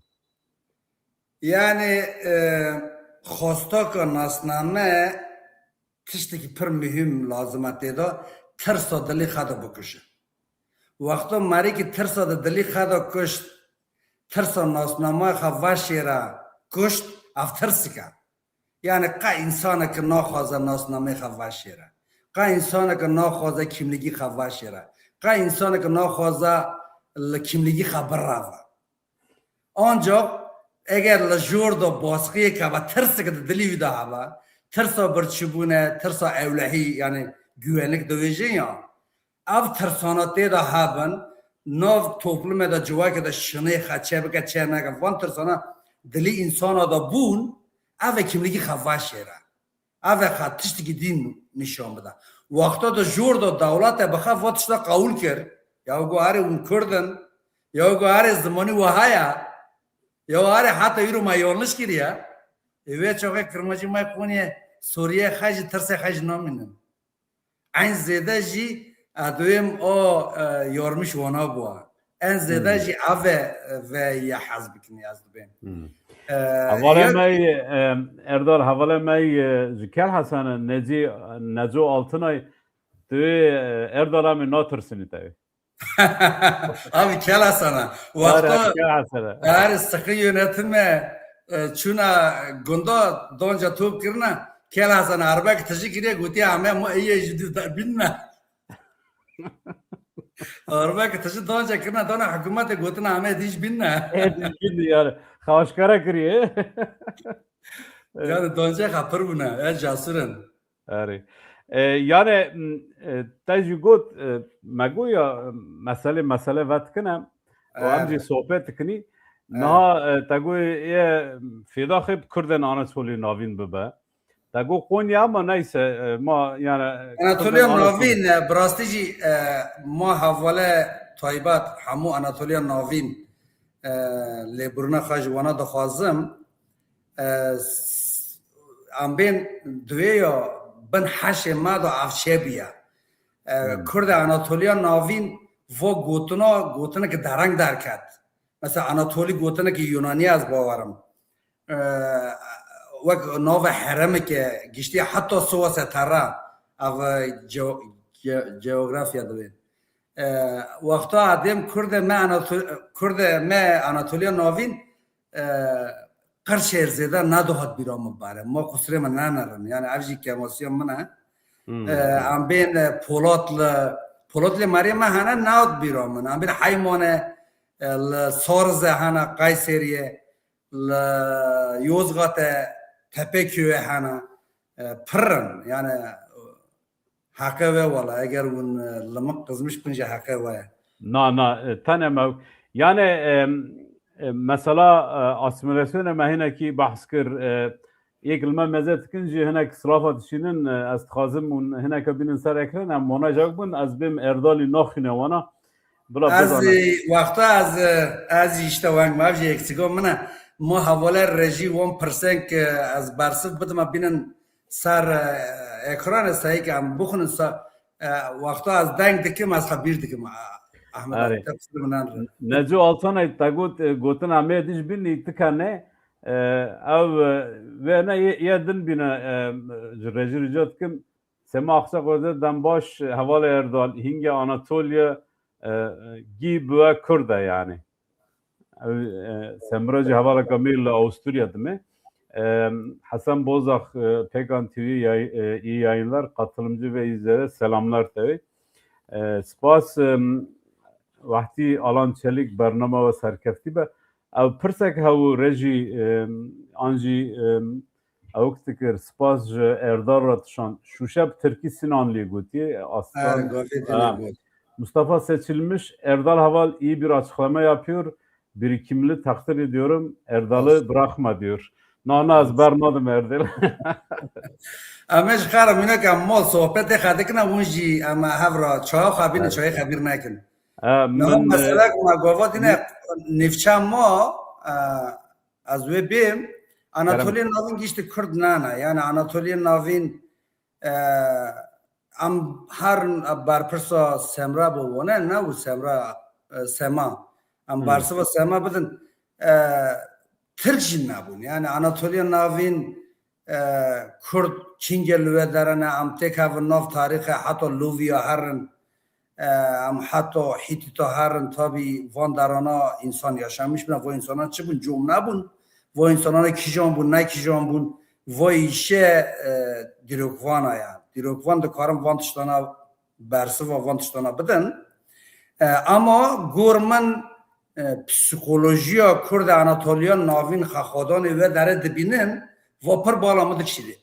Yani, e, xwestaka nasname tiştekî pir muhîm lazim e tê de, tirsa dilî xwe de bikuje. Wexta merîkî tirsa di dilî xwe de kuşt, tirsa nasnamaya xwe veşêre kuşt, ev tirsik e. Yani qe însaneke naxwaze nasnameyê xwe veşêre. Qe însaneke naxwaze kîmlîgî xwe veşêre. qey însaneke naxwaze li kimlîgî xwe bireve. Ancak eger li jor de baskiyek hebe, tirsek di dilî wî de hebe, tirsa birçîbûne, tirsa ewlehî, yani güvenlik dibêjin ya, ev tirsana tê de hebin, nav toplumê de, civakê de şinê xe çê bike, çê neke, van tirsana dilî însana de bûn, ev ê kimlîgî xe veşêre. Ev ê xwe tiştekî dîn nîşan bide. Wexta de jor de dewlete bi xwe va tişta qewûl kir. Ya got erê hûn Kurd in, ya got erê zimanî wiha ye, ya erê heta îro me yanlış kiriye. Ê wê çaxê Kirmancî me Qonyê, Sûriye xwe jî tirsê xwe jî namînin. En zêde jî, e, duyem o, e, yormuş wana bû. En zêde Hmm. jî ev e, e, ve ye hez bikin ez dibêm. Hmm. E, Hevalê yok. me yê, e, Erdal, hevalê me yê, e, ji Kel Hesen e, Necî, Neco Altınay, tu yê, e, Erdal em ê natirsinî te yê. Abi Kel Hesen e. Wexta Kel Hesen e. Her sıkı yönetime, e, çuna gunda donca top kirine, Kel Hesen e, erbek tijî kiriye, gotiye, "Ame mu eye jî dî da-, binne." Erbek tijî donca kirine, dana hikûmetê gotine, "Ame dîj binne." Ê dîj binne yani. Xaşkara kiriye. Yani donca xapir bûne, e, casurin. Erê. E, yani, m, e, te jî got, e, me got ya, e, mesele, mesele vetkine, û em jî Evet. sohbet dikinî. Evet. Niha, e, te got yê fêda xwe bi Kurdên Anatolî Navîn bibe. Te got Konya ama neyse, e, ma, yani, Anatoliya Kurdên Anatolî Navîn, e, bi rastî jî, e, ma hevale taybet hemû Anatoliya Navîn, e, lêbûrina xwe ji wana dixwazim. E, s-, em bên duwê ya bin heşê me de ev çêbûye. E, Hmm. Kurdê Anatoliya Navîn va gotina, gotineke dereng derket. Mesela Anatolî gotineke Yunanî ez bawerim. E, wek nava heremeke giştî heta Sivasê tere ev ge-, ge-, geografya dibê. E, wexta edêm Kurdê me Anato-, Kurdê me Anatoliya Navîn, e, qir şêr zêde nedihat bîra min bare. Ma qusirê min nenerin. Yani ev jî kemasiya min e. Hmm. E, em bên, e, Polatli, Polatli merê me hene nehat bîra min. Em bên Heymane, e, li Sarizê hene, Kayseriye, li Yozgatê Tepeköyê hene. E, pir in. Yani, Heqê we wala, eger hûn, e, li min qizmiş bin jî heqê we ye. Na, na, e, tenê me. Yani, e, e, mesela, e, asîmîlasyonê me hinekî behs kir, e, yek li me meze dikin jî hinek silafa dişînin, e, ez dixwazim hûn hineke bînin ser ekran, em monaj ew bin, ez bêm Erdalî naxwîne wana. Bila Ez, bizanin. e, wexta ez, e, ez jî işte weng me, ev jî eksîka min e. Ma hevale rejî wan pirsên ke ez bersiv bidime bînin ser, e, ekranê seyî ke em bixwînin ser, e, wexta ez deng dikim, ez xebîr dikim, e, Ahmet Erê. Abi, tepsir min re. Neco Altanay te got, e, gotin em ê dij bînî tikene, e, ew, e, wê ne yê, yê din bîne, e, ji rejî rica dikim. Sema Aksa Xweze, dem baş, hevalê Erdal, hîngê Anatolya, e, gî bi we Kurd e yani. Ew, e, Semra jî hevaleka me li Avusturya dime. E, Hesen Bozak, e, Pekan T V yay-, e, iyi yayınlar, katılımcı ve izlere selamlar tabii. E, spas, e, Vahti Alan Çelik bernama ve serkeftî be. Ew pirsek hew rejî, e, an jî, e, Ew dikir, spas ji Erdal re dişan. Şûşe bi tirkî Sinan lê gotiye, aslan. Her gavê Ha. dilê got. Mustafa Seçilmiş, Erdal Heval iyi bir açıklama yapıyor. Birikimli takdir ediyorum. Erdal'ı Olsun. bırakma diyor. Na, na, ez Olsun. bernadim Erdal. Em ê ji xwe re mînak em mal sohbetê xwe dikine, hûn jî em hev re çaya xwe bînin, Evet. çayê xwe bîr nekin. E, Niha min, e, meselek me gava dîne, nî- nîvça ma, e, Ez wê bêm, Anatoliya Navîn giştî Kurd nane. Yani Anatoliya Navîn, e, em her berpirsa Semra bi wane, ne û Semra, e, Sema. Em Hmm. bersiva Sema bidin, e, Tirk jî nebûn. Yani Anatoliya Navîn, e, Kurd kîngê li wê derene, em têkevin nav tarîxê heta Lûvya herin. E, em heta Hîtîta herin, tabî van derana însan yaşamiş bûne, van însanan çi bûn, com nebûn, van însanana kîjan bûn, ne kîjan bûn, va îşe, e, dîrokvana ya. Dîrokvan dikarin van tiştana bersiva van tiştana bidin. E, ama gor min, e, psîkolojiya Kurd Anatoliya Navîn xexwadanê wê dere dibînin, va pir bala min dikişînê.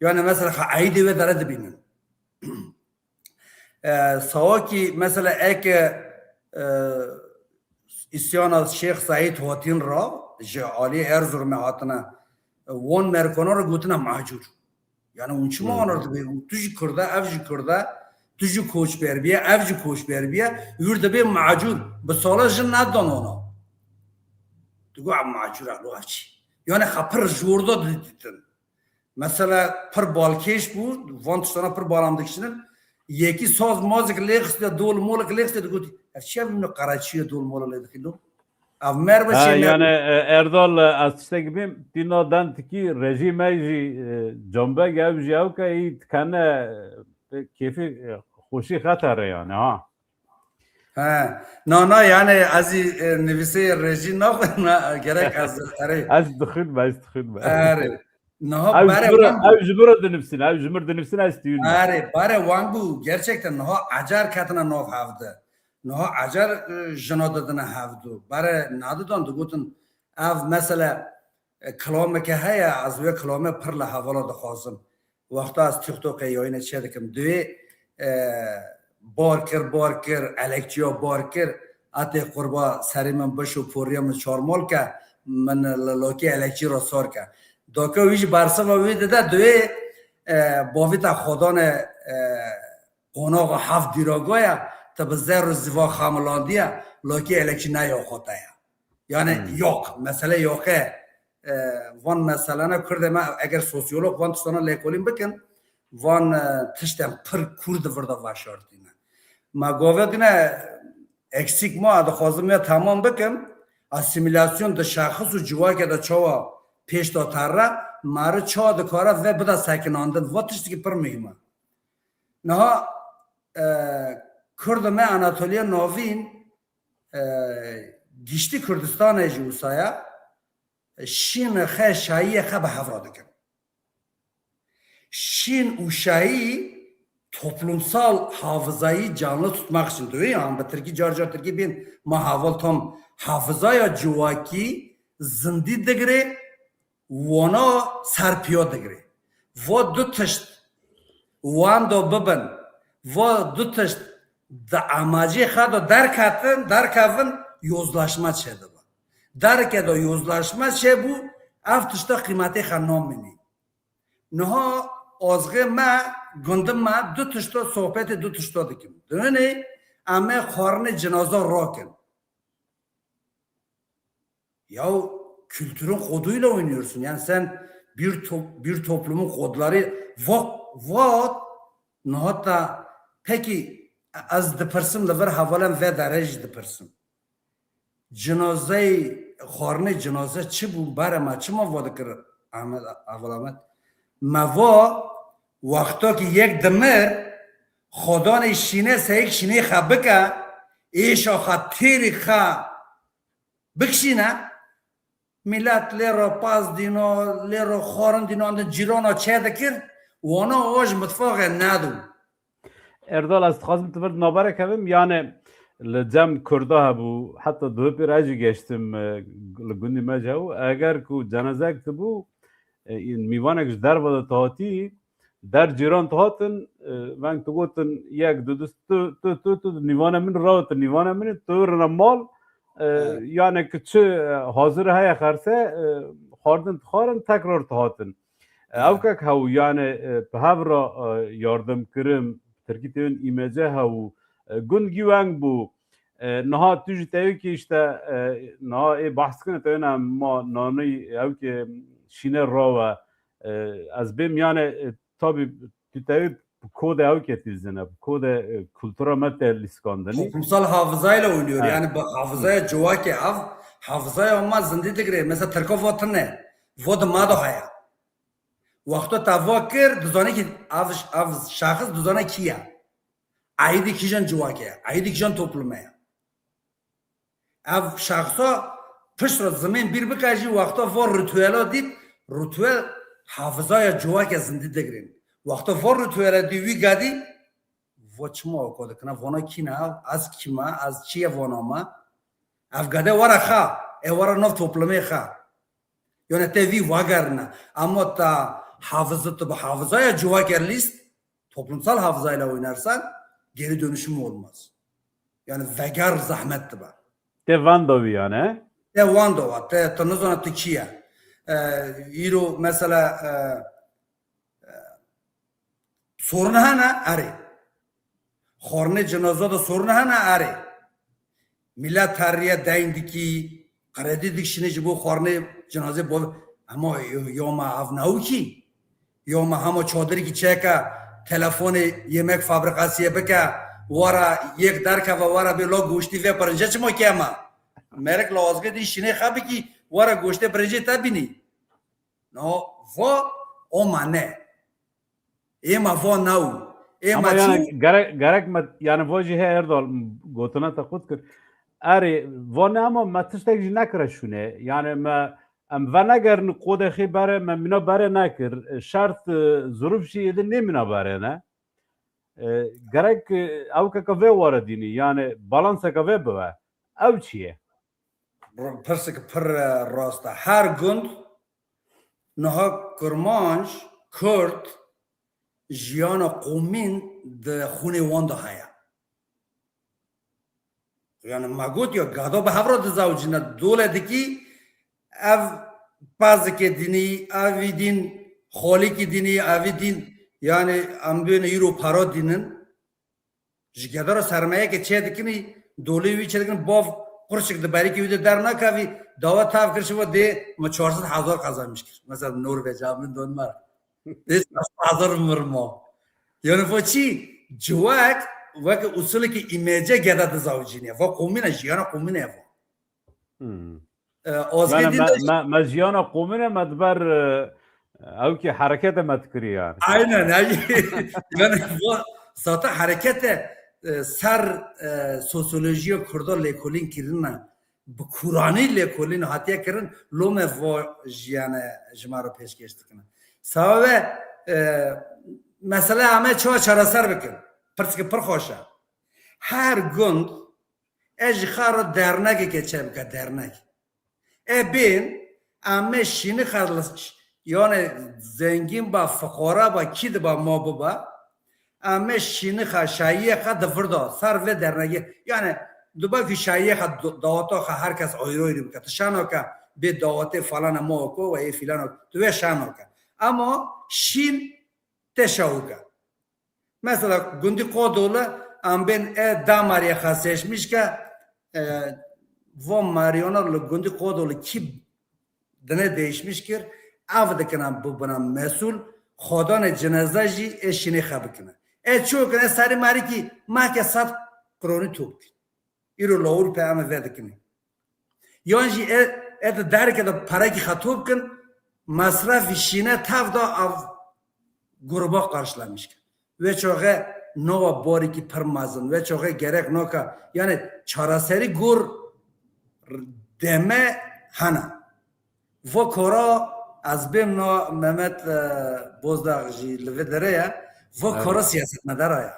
Yani mesela xwe eydê wê dere dibînin. E, sawakî mesela eke, e, îsyana Şêx Seîd Hotîn ra ji alî Erzurumê hatine, e, wan merkana re gotine macûr. Yani hûn çima Hmm. wana dibê? Tu jî Kurd e, ev jî Kurd e, tu jî koçber biye, ev jî koçber biye, wir dibê macûr. Bi sala jin nedan wana. Digo ev macûr e, lo ev çi? Yani xwe pir ji wir de didîtin. Mesela pir balkêş bû, van tiştana pir bala min dikişînin. Yekî saz mazek lê xistiye, dol molek lê xistiye, digotî, ev çi ev min qereçiyê dol mola lê dixî lo? Ev merve Ha, şey yani, e, Erdal, e, ez tiştek bîm, tîna den tikî rejî me jî, e, Canbeg ev jî ew ke î dikene, e, kêfî, e, xweşî xetere yani, ha. He. Na, na, yani ez ê, e, nivîsê rejî naxwim, na, gerek ez, erê. Ez dixwînme, ez dixwînme. Erê. Niha Ew ji bare min re, wan ew ji min re dinivîsin, ew ji min re dinivîsin, ez tîyûn me. Erê, bare wan bû, gerçekten niha ecar ketine nav hevdi. Niha ecar, e, jina didine hevdu. Bare nadidan digotin, ev mesele, e, kilameke heye, ez wê kilame pir li hevala dixwazim. Wexta ez TikTokê yayînê çê dikim, divê, e, bar kir, bar kir, elekçiya bar kir, etê qurba serê min biş û poriya min çarmal ke, min li lokê elekçî re sar ke. Daka wî jî bersiva wî dide, divê, e, bavî te xwedanê, e, qonaxa heft dîraga ye, te bi zer û ziva xemilandiye, lokê elekçî ne ya xwe te ye. Yani Hmm. yok, mesele yok e. E, van meselene Kurdê me, eger sosyolog van tiştana lêkolîn bikin, van, e, tiştên pir Kurd di vir de veşartîne. Me gavê dine eksik ma, dixwazim ya tamam bikim, asimilasyon di şexis û civakê de çawa pêş de terre, meri çawa dikare ve bida sekinandin. Va tiştekî pir muhîm e. Niha, e, Kurd me Anatoliya Navîn, e, giştî Kurdistanê jî wisa ye, şîn xe, şayiyê xe bi hev re dikin. Şîn û şayî toplumsal hafızayı canlı tutmak için diyor ya, bi tirkî car car tirkî bên ma heval tam hafızaya civakî zindî digire, wana serpiya digire. Va du tişt wanda bibin, va du tişt di amacê xe de derketin, derkevin, yozlaşma çêdibe. Derke de yozlaşma çêbû, ev tişta qîmetê xe namînî. Niha azgê me, gundin me, du tişta, sohbetê du tişta dikim. Dihinê em ê xwarinê cinaza rakin. Ya kültürün koduyla oynuyorsun. Yani sen bir to-, bir toplumun kodları va-, vat, nihatta peki ez dipirsim li vir hevalên ve derê jî dipirsim. Cinazeyê, xwarinê cinaze çi bû? Bare me çima va dikir Ahmet, Heval Ahmet? Me va wexta ki yek dimir, xwedanê şîne seyek şînê xe bike, êşa xe têrî xe bikişîne, milet lê re paz dîna, lê re xwarin dîna, di cîrana çê dikir, wana o ji mitfaxê nedû. Erdal, ez dixwazim tu vir navberek hebim, yani li cem Kurda hebû, heta duhê pêr ez jî geştim, e, li gundî me jî hebû. Eger ku cenazek tibû, e, mîvanek ji derve de hatî, der cîran dihatin, e, veng tu gotin, yek, du, du, tu, tu, tu, tu, nîvana min rawtin, nîvana min, tu rine mal, e, Evet. yani ki çi, e, hazir heye xerse, e, xwardin dixwarin, tekrar dihatin. E, Evet. ew kek hew, yani, e, bi hev re, e, yardim kirin, tirkî têwin îmece hew, e, gund gî weng bû. E, niha tu jî tewikî işte, e, niha ê behs kirin tewin em ma nanî ew ki şîne rawe. E, ez bêm yani, e, tabi tu tewî bi kodê ew ke tîzine, bi kodê, e, kultura me te lîskandinî. Toplumsal hafızayla oynuyor. Evet. Yani bu hafızaya civakê ev, hafızaya ma zindî digire. Mesela Tirka vatine, vo di ma da haya. Wexta te va kir, dizane ki ev, ev şexs dizane kî ye. Aîdî kîjan civakê ye, aîdî kîjan toplume ye. Ev şexsa pişt re zimên bîr bike jî wexta va rituela dît, rituel hafizaya civakê zindî digirên. Wexta va rituela dî wî gadî, Wa çima weko dikine? Vana kî ne? Ez kî me? Ez çi ye vana me? Ev gede were xa. E were nav toplumê xa. Yani te vî wagerine. Ama ta hafızı, tu bi hafızaya civakê lîst, toplumsal hafızayla oynarsan geri dönüşüm olmaz. Yani veger zahmet dibe. Te van da wî yani, he? Te van da wa, te, te nizana tu kî ye. E, îro mesela, e, e, sorun hene, erê. Xwarinê cenaza de sorun hene, erê. Milet her riye deyn dikî, kredi dikişîne ji bo xwarinê cenazê bo. Ama yo, yo ma ev newkî. Yo ma hema çadirkî çêke, telefonê yemek fabrikasiyê bike, wara yek derkeve, wara bê lo goştî vê pirince çima kema? Merek la azgê din şînê xe bikî, wara goştê pirincê te bînî. No, vo, o ma ne. Ê ma vo naw. Ê Ama ma yani çû. Gerek, gerek me, yani vo jî he Erdal, gotina te qut kir. Erê, vo ne ama me tiştek jî nekire şûne. Yani me, em venegerin qodê xê bere, me mîna bere nekir. Şert, e, zuruf jî êdî nê mîna bere ne. E, gerek, e, ew keke vê were dînî, yani balanseke vê bibe. Ew çi ye? Pirsek pir, e, rast e. Her gund niha Kurmanc, Kurd, jiyana qomîn di xûnê wan de heye. Yani me got ya gado bi hev re dizewicîne, dole dikî ev pezikê dinî, evî din, xolîkî dinî, evî din, yani em duyên îro para dînin. Ji gedara sermayekê çê dikinî, dolê wî çê dikin, bav qurçik di berîkê wî de dernakevî, dawa tav kir şiva dê me çar sed hezar qazanmiş kir. Mesela Norveca, min Danimark. Dê çar sed hezar mirmo. Yani vo çi? Ciwek weke usulekî îmece geda dizawicîne. Va qomîne, jiyana qomîne va. Hmm. E, Azgê Yani din me, de me, me jiyana qomîne me diber, e, ew ki herekete me dikirî yani. Aynen. Yani, yani bu zaten herekete, e, ser, e, sosyolojiya Kurda lêkolîn kirine, bi Kuranî lêkolîn hatiye kirin, lome vo jiyane ji me re pêşkêş dikine. Sawe, e, mesele ame çawa çareser bikin. Pirsike pir xweş e. Her gund e ji xwe re dernekeke çêbike, dernek. E bên, em ê şînixe li, yani zengîn ba, fiqara ba, kî diba ma biba, em ê şînixe, şayiyê xwe di vir de, ser vê dernekê. Yani, diba ku şayiyê xwe, dawata xwe her kes ayrı ayrı bike. Tu şano ke bê dawatê falana ma oko ve ê filano, tu vê şano ke. Ama şîn tê şawike. Mesela gundî Qodoli, em bên e damarê xwe seçmiş ke, e, vo mariyona li gundî Qodoli kî dine değişmiş kir, ev dikine bibine mesul, xwedanê cineza jî ê şînê xwe bikine. E çi kine, serî marîkî meke sed kronî top kir. Îro lawul pe em vedikinê. Yan jî e, e di derke de perekî xwe top kin, mesrefî şîne tev da ev gruba qarşılamış kin. Wê çaxê nava barîkî pir mezin, wê çaxê gerek naka, yani çareserî gor deme hene. Vo kara ez bêm na Mehmet, e, Bozdağ jî li vê derê ye. Vo Evet. kara siyasetmedara ye.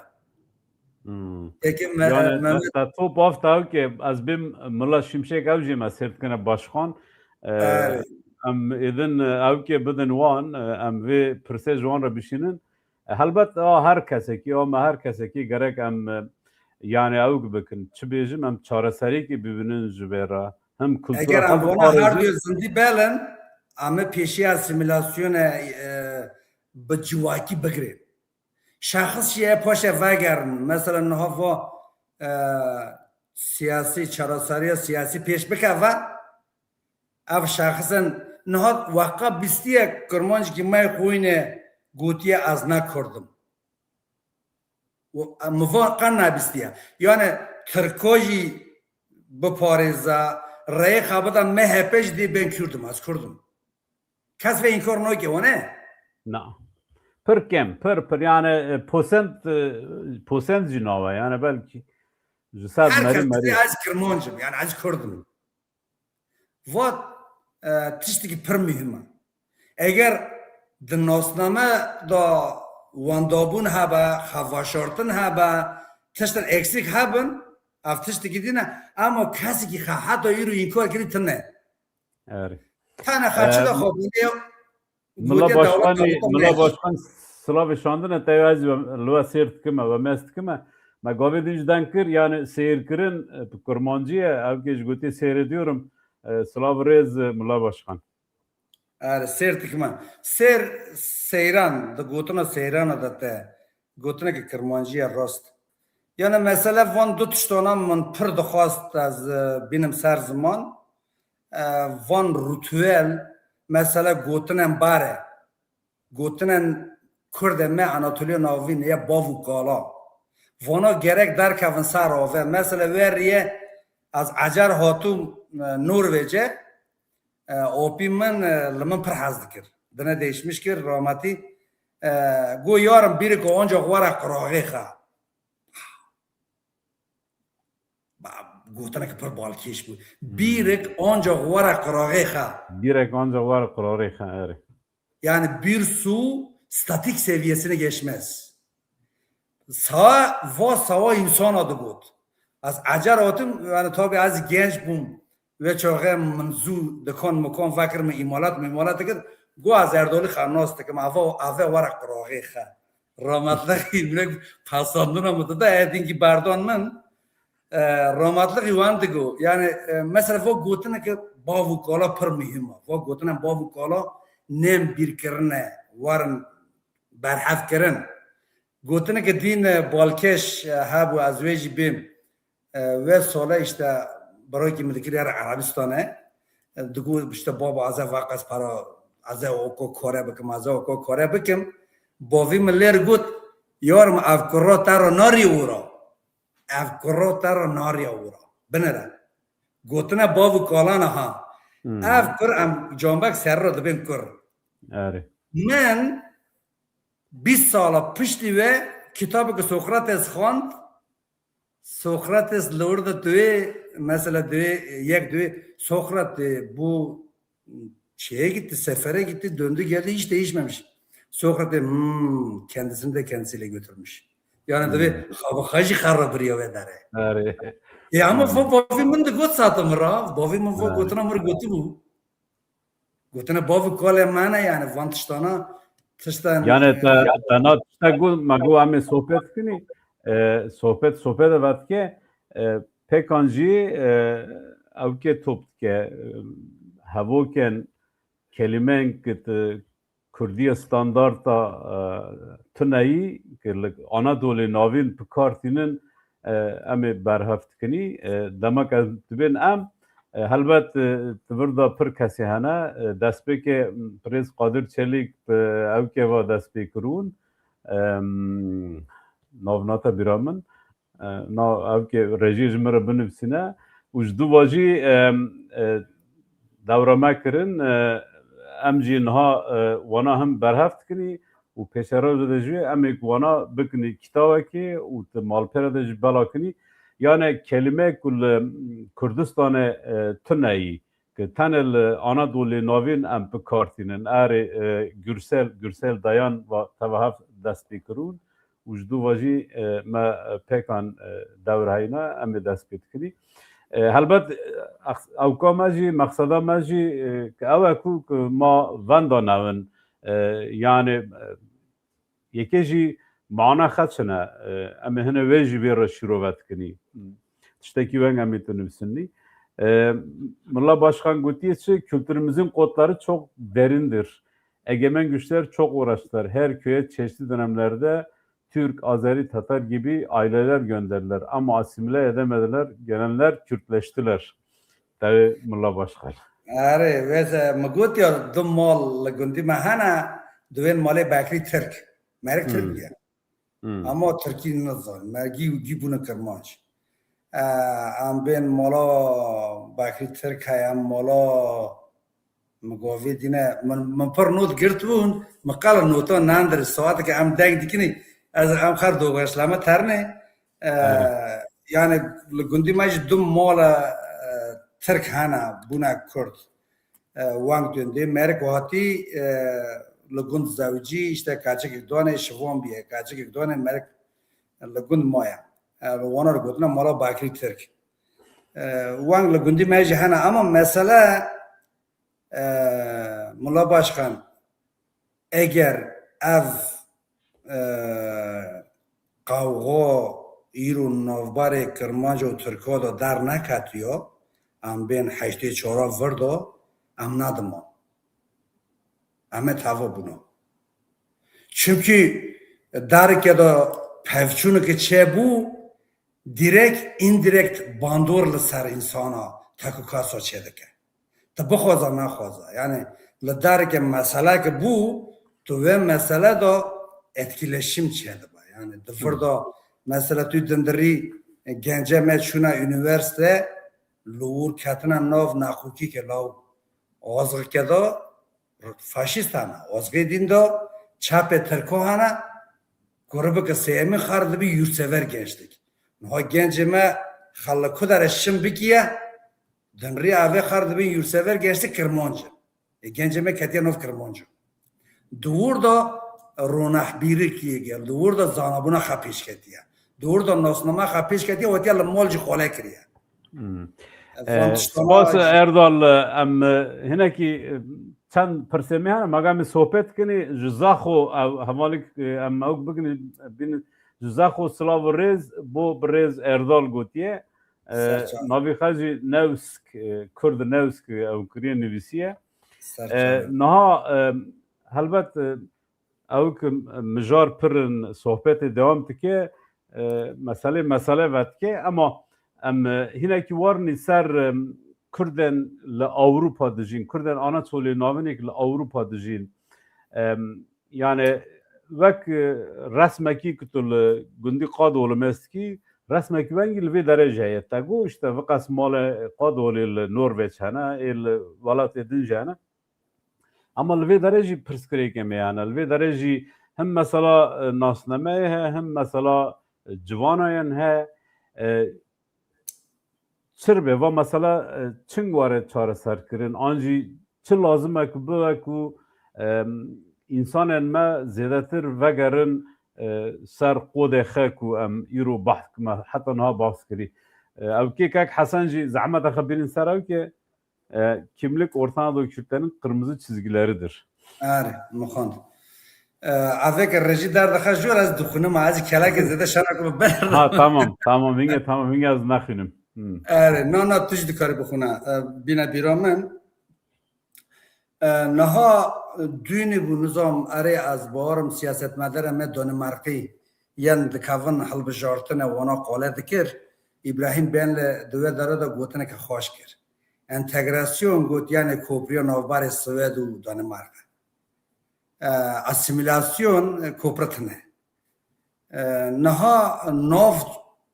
Hmm. Peki me-, Yani Mehmet te, te top afta ew ki ez bêm Mila Şimşek ew jî me sêr dikine başxan. E, Evet. Em êdin, e, ew ki bidin wan, e, em vê pirsê ji wan re bişînin. E, helbet a her kesekî, a me her kesekî gerek em, e, yani ew bikin. Çi bêjim, em çareseriyekî bibînin ji vê re. Hem kultura Eger em hem vana her parêzî. Du zindî belin, em ê pêşiya asîmîlasyonê, e, bi civakî bigirên. Şexs jî ê paşê vegerin. Mesela niha va, e, siyasî, çareseriya siyasî pêş bikeve, ev şexsin niha weqa bîstiye Kurmancikî me xwîne gotiye ez ne Kurd im. Û, e, mi va qe nebîstiye. Yani Tirka jî biparêze, reyê xwe bide M H P jî dê bên Kurd im, ez Kurd im. Kes vê înkar nake, wane? Na. Pir kêm, pir, pir. Yani, e, posent, e, posent jî nawe. Yani belkî ji ser Her merî kes merî. Dibê ez Kirmanc im, yani ez Kurd im. Vat, e, tiştekî pir muhim e. Eger di nasname de wendabûn hebe, xeveşartin hebe, tiştin eksik hebin, ev tiştekî dîne, ama kesekî xwe heta îro înkar kirî tine. Erê. Tene xeçika xwe bûne. Mila Başkanî, Mila Başkan, silavê şandine te, ez li we sêr dikime, we mez dikime. Me gavê din ji deng kir, yani sêrkirin, e, bi kurmancî ye, ev kê ji gotê seyrediyorum. E, silav rêz, e, Mila Başkan. Erê, sêr dikime. Sêr, seyran, di gotina seyrana de te gotineke kirmancî ye rast. Yani mesele van du tiştana min pir dixwast ez, e, bînim ser ziman. E, van rituel, mesele gotinên bare. Gotinên Kurdê me Anatoliya Navîn ya bav û kala. Vana gerek derkevin ser ave. Mesele wê riyê ez ecer hatûm, e, Norvêcê. E, opî min, e, li min pir hez dikir. Dine değişmiş kir, rahmetî. E, Go yarim bîrek ancax were qiraxê xe. Ba, gotineke pir balkêş bû. Hmm. Bîrek ancax were qiraxê xe. Bîrek ancax were qiraxê xe, erê. Yani bir su statik seviyesine geçmez. Sawa, va sawa insana digot. Ez ecer hatim, yani tabi ez genç bûm. Wê çaxê min zû dikan mikan vekir, min îmalat, min îmalat dikir. Go ez Erdolî xwe nas dikim, ava, ave were qiraxê xe. Rahmetli îmrek pesandina min dida, e, dingî berdan min. E, rahmetli wan digo. Yani, e, mesela va gotineke bav û kala pir muhîm e. Va gotina bav û kala nên bîrkirine, werin berhev kirin. Gotineke dîn, e, balkêş, e, hebû, ez wê jî bêm. E, wê sole işte birayekî min dikir yara Erebistanê. E, digot işte baba, ez ê veqez para, ez ê oko kore bikim, ez ê oko kore bikim. Bavî min lêr got, yarim ev kuro te re nariye ora. Ev kuro te re nariye ora. Binere. Gotine bav û kalana ha. Hmm. Ev kur em cambek ser re dibên kur. Erê. Min bîst sala piştî wê kitabeke Sokrates xwend. Sokrates li wir de divê, mesela divê, yek divê, Sokrates bu şeye gitti, sefere gitti, döndü geldi, hiç değişmemiş. Sokrates, hmm, kendisini de kendisiyle götürmüş. Yani divê, hmm, xwe xwe jî xerre biriya wê derê. Erê. E, ama, hmm, va bavî min digot sata min ra, bavî min va, erê, gotina min gotibû. Gotine bav û kalê me ne, yani van tiştana, tiştan, yani te, e, te na tişta got, me got em ê sohbet kinî, e, sohbet, sohbet e vedike, e, Pêkan jî, e, ew ke top dike, e, hevokên kelîmeyên ki tu Kurdiya standarta, e, tuneyî, ki li Anadolê navîn bi kar tînin, e, em ê berhev dikinî. E, demek ez dibên em, e, helbet, e, di vir de pir kesê hene. E, destpêkê Birêz Qadir Çelîk bi ew keva dest pê kirûn. Em, navnate bîra min. E, na, ev ke rejiyê ji min re binivîsîne û ji dû va jî, e, e, dewra me kirin, e, em jî niha, e, wana him berhev dikinî û pêşerojê de jî em ê ku wana bikinî kitawekê û tu malpêre de jî bela kinî. Yane kelîmeyek ku li Kurdistanê, e, tune yî, ki tenê li Anadolê navîn em bi kar tînin. Erê, e, Gürsel, Gürsel Dayan va teva hev dest pê kirûn û ji dû va jî, e, me, e, pêkan, e, dewr heyne, em ê dest pê dikinî. E, helbet, e, ex-, ewka me jî, mexseda me jî, e, ki ew e ku, ku ma venda newin, e, yani, e, Yekê jî mana xeçine, e, em ê hine wê jî vê re şîrove dikinî. Tiştekî weng em ê tu nivîsinî. E, Milla Başkan gotiye çi? Kültürümüzün kodları çok derindir. Egemen güçler çok uğraştılar. Her köye çeşitli dönemlerde Türk, Azeri, Tatar gibi aileler gönderdiler. Ama asimile edemediler. Gelenler Kürtleştiler. Tevê Milla Başkan. Erê, wê se, min got ya du mal li gundî me hene, duyên malê Bekirî Tirk. Merik Tirk Hmm. bûye. Hmm. Ama Tirkî nizan. Me gî, gî bûne Kirmanc. E, em bên mala Bekirî Tirk heye, em mala Min govê dîne, min, min pir not girt bûn, min qala nota nandir, saeteke em deng dikinî, ez em xer dobeşleme terne, e, Evet. yani li gundî me jî du mala, e, Tirk hene, bûne Kurd. E, weng dundê, merik hatî, e, li gund zewcî, işte kaçikek done şivan biye, kaçikek done merik li gund maye. E, wana re gotine mala Bakirî Tirk. E, weng li gundî me jî hene, ama mesele, e, Mula Başkan, eger ev, e, qawxa îro navbarê Kirmanc û Tirka de derneketiyo, em bên heştê çara vir de, em nediman. Em ê teva bûna. Çimkî dereke de pevçûneke çêbû, direkt, indirekt bandor li ser însana tekokasa çêdike. Tu bixwaza nexwaza. Yani li dereke meseleke bû, tu wê mesele de etkileşim çêdibe. Yani di vir de mesela tu dindirî, e, gence me çûna unîversîte, li wir ketine nav nexokî ke law azxike de faşîst hene. Azxê din de çapê Tirko hene, grûbeke sêyemî xar dibî yurtsever gençlik. Niha gencê me xelle ku dere şim bikiye, dinrî avê xar dibin yurtsever gençlik Kirmanc e. E, gencê me ketiye nav Kirmanc e. Di wir de ronahbîrikiyê gel, di wir de zanabûna xwe pêşketiye. Di wir de nasnama xwe pêşketiye, wetiya li mal jî xole kiriye. Hmm. E, van E, tiştana spas jî- Erdal, e, em, e, hinekî, e, çend pirsê me hene, ma em sohbet kinî, ji Zaxo, ew, hevalîk, e, em ewk bikin, bin, ji Zaxo silav û rêz bo birêz Erdal gotiye. E, Serçe. Navî xwe jî Newsk, e, Kurd Newsk, e, ew kiriye, nivîsiye. Serçe. E, niha, e, helbet, e, ew ki mijar pir in, sohbetê dewam dike, e, meselê mesele vedike, ema em, e, hinekî warnî ser, e, Kurdên li Ewropa dijîn, Kurdên Anatoliyê navînek li Ewropa dijîn. Em, yani wek, e, resmekî ku tu li gundî Qadolê mest kî, resmekî wengî li vê derê jî heye. Te got, işte, viqas malê Qadolê li Norveç hene, ê li welatê din jî hene. Ama li vê derê jî pirsgirêkê me hene. Li vê derê jî him mesela, e, nasnameyê heye, him mesela, e, ciwanayên heye. E, çi ribê va mesela, e, çing were çareserkirin, an jî çi lazim e ku bibe ku, e, însanên me zêdetir vegerin, e, ser qodê xwe ku em îro behs, me heta niha behs kirî. E, ew kê kek Hesen jî zehmet e xwe bînin ser ew ke E, kimlik ortadan dökültenin kırmızı çizgileridir. Erê, mixwend. E, eveke rejî derdixe jor ez dixwînim, ez jî kelekê zêde şena ku bi ber. Ha, tamam, tamam, hinge, tamam, hinge ez nexwînim. Hmm. Erê, na, na, tu jî dikarî bixwîne. E, bîne bîra min. E, niha dûnî bû, nizam, erê, ez bawerim siyasetmedara me Danimarkî yên dikevin hilbijartine wana qale dikir. Îbrahîm Benle di wê dere de gotineke xweş kir. Entegrasyon got, yani kopriya navbarê Swêd û Danimarka. E, asimilasyon, e, kopritine. E, niha nav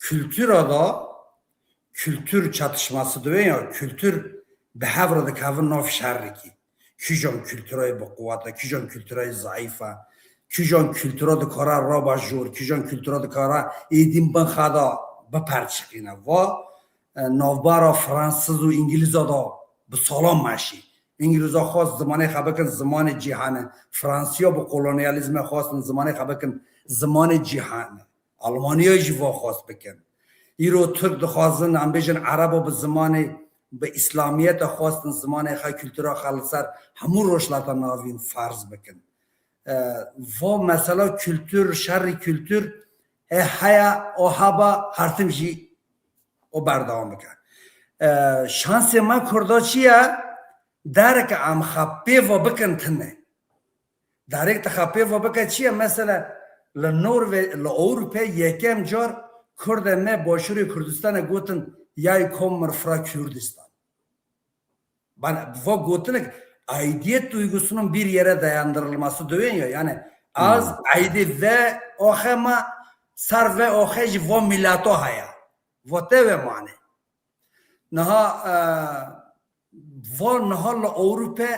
kultura da kultur çatışması dibe ya, kultur bi hev re dikevin nav şerrikî. Kîjan kulturayê bi quwet e, kîjan kulturayê zayîf e, kîjan kultura dikare raba jor, kîjan kultura dikare êdîn bin xwe da biperçiqîne. Va, e, navbera Fransız û Îngilîza da bi salan meşî. Îngilîza xwest zimanê xwe bikin zimanê cîhanê. Fransiya bi kolonyalîzmê xwestin zimanê xwe bikin zimanê cîhanê. Almanya jî va xwest bikin. Îro Tirk dixwazin, em bêjin Ereba bi zimanê, bi Îslamiyete xwestin zimanê xwe, kultura xwe li ser hemû Rojhilata Navîn ferz bikin. E, va mesela kultur, şerî kultur, e, heye, o heba, her tim jî o berdewam bike. E, şansê me Kurda çi ye? Dereke em xwe pê ve bikin tune. Derek te xwe pê ve bike çi ye? Mesela li Norve-, li Ewropê yekem car Kurdên me Başûrê Kurdistanê gotin, "Yay kom mir fra Kurdistan." Bana, va gotinek aidiyet duygusunun bir yere dayandırılması diyen ya. Yani az Hmm. aidi ve oxema sar ve oxe ji vo milato haya. Vo te ve mane. Niha, e, vo niha li Ewrope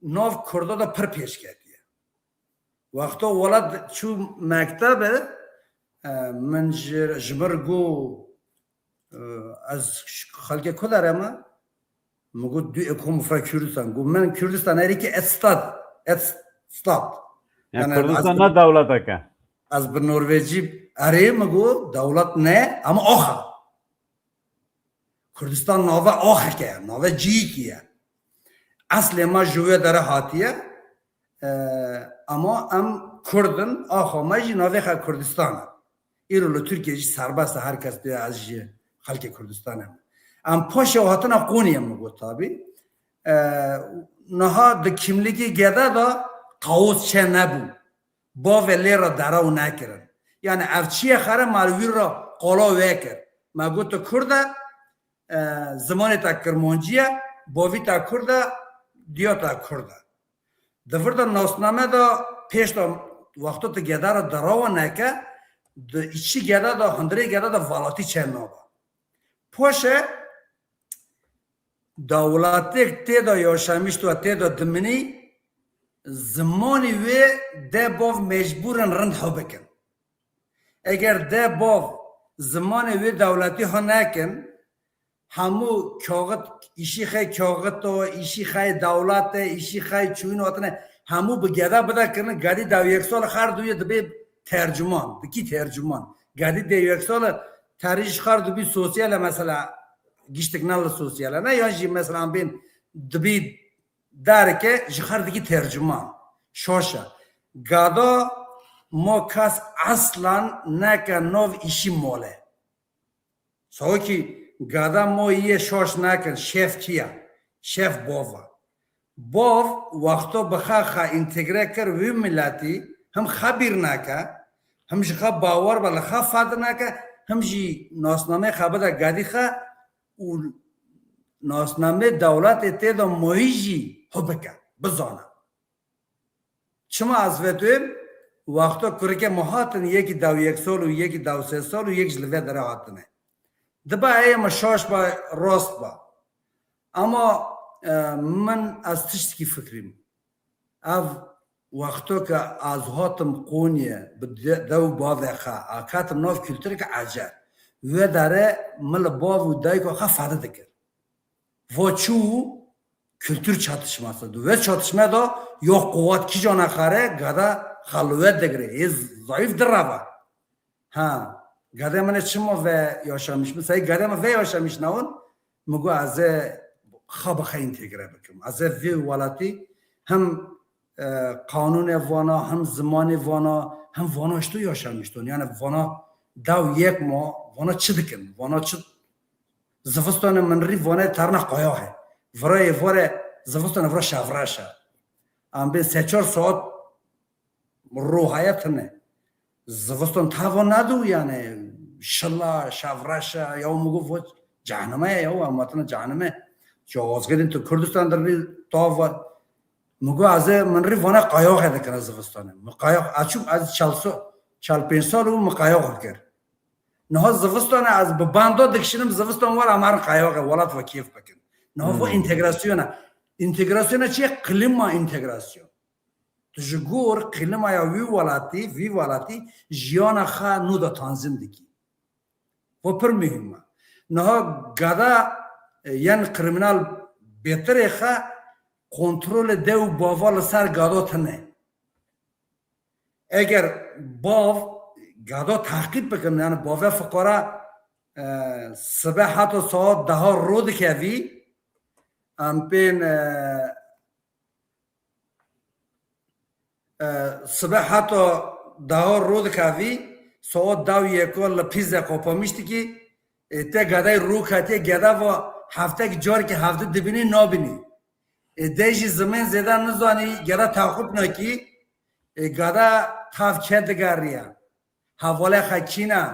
nav Kurda da pir pêş ketiye. Wexto welat çû mektebe, e, min ji, ji mir got, e, ez ş-, xelkê ku dere me? Min got, "Du ekom fra Kurdistan." Got, "Min Kurdistan erê ki et stad, et s-, Stop. Yani Yani Kurdistan ez ne dewletek e? Ez bi Norvecî erê min got, dewlet ne, ama ax e. Kurdistan nave axekê ye, nave cihîkî ye. Eslê me ji wê dere hatiye, e, ama em Kurd in, axa me jî navê xwe Kurdistan e. Îro li Tirkiye jî serbest e, her kes dê ez ji xelkê Kurdistanê me. Em paşê hatine Qoniyê, min got tabî. E, niha di kimlikê gede de kaos çê nebû. Bavê lê re derew nekirin. Yani ev çiye xere mal wî re qala wê kir. Me got tu Kurd e, e, zimanê te Kirmancî ye, bavî te Kurd e, diya te Kurd e. Di vir de nasname de pêş de wexto tu gede re derewa neke, di içî gede de, hundirê gede de velatî çê nabe. Paşê dewletêk tê de yaşamîş tu tê de diminî, zimanî wê de bav mecbûr in rind ha bikin. Eger de bav zimanê wê dewletî ha nekin, hemû kaxit, îşî xey kaxit o, îşî xey dewlet e, îşî xey çûyîn hatine, hemû bi geda bide kirin, gedî dew yek sal xer dûye dibe tercûman, dikî tercûman. Gedî dê yek sal terî ji xer dibî sosyal e, mesela giştik ne li sosyal e, ne yan jî mesela bên dibî derke ji xer dikî tercûman. Şaş e. Gada ma kes eslan neke nav îşî male. Sawikî gada ma yê şaş nekin, şef kî ye? Şef bav e. Bav wexto bi xwe, xwe întegre kir wî miletî, him xwe bîr neke, him ji xwe bawer be, li xwe fed neke, him jî nasnameyê xwe bide gedî xwe û nasnameyê dewletê tê de mayî jî xwe bike, bizane. Çima ez vê tu yêm? Wexto kurikê me hatin, yekî dew yek sal û yekî dew sê sal û yek ji li vê derê hatine. Dibe ê me şaş be, rast be. Ama, e, min ez tiştekî fikrîm. Ev wexto ke ez hatim Qonye bi de-, dew û bavê xwe, a ketim nav kultureke ecel. Wê derê min li bav û dayika xwe fedî dikir. Va çû kultur çatışması. Di wê çatışmê de ya quwet kî cana xare, gada xelwet digre. Ê zayıf dirava. Ha, gade min çima ve yaşamış? Mesela gade min ve yaşamış nawin, mi got ez ê xwe bi xwe întegre bikim. Ez ê vî welatî hem, e, qanûnê vana, hem zimanê vana, hem vana işte yaşamış ton. Yani vana dew yek ma, vana çi dikin? Vana çi Zivistanê min rî vanê terna qayaxê. Vira êvarê zivistanê vira şevreş e. Em bê sê çar saet ro heye tine. Zivistan teva nedu yani şila şevreş e ya, mi got vo cehnime ye ya, em hatine cehnime. Cawazgirên tu Kurdistan de rî tav var. Mi got ez ê min rî vanê qayaxê dikine zivistanê. Mi qayax, ez çûm ez çel so-, çel pênc sal û mi qayax kir. Niha zivistan e, ez bi banda dikişinim, zivistan were em herin qayaxê, welat ve kêf bikin. Niha vo Hmm. entegrasyon e. Entegrasyon e çi ye? Klima entegrasyon. Tu ji gor klimaya wî welatî, vî welatî jiyana xwe nû de tanzîm dikî. Vo pir muhîm e. Niha gada, e, yên kriminal bêtirê xwe kontrolê dew û bava li ser gado tine. Eger bav gado teqîb bikin, yani bavê fiqara, e, sibe heta saet deha ro dikevî, em pên, e, e, sibe heta deha ro dikevî, saet dew yeko li pîze qapamiş dikî, e, te gedayê ro ketiye, geda va heftek carekê hevde dibînî nabînî. E, de jî zimên zêde nizanî, geda teqîb nakî, e, geda tav kê digeriya. Hevalê xwe kî ne?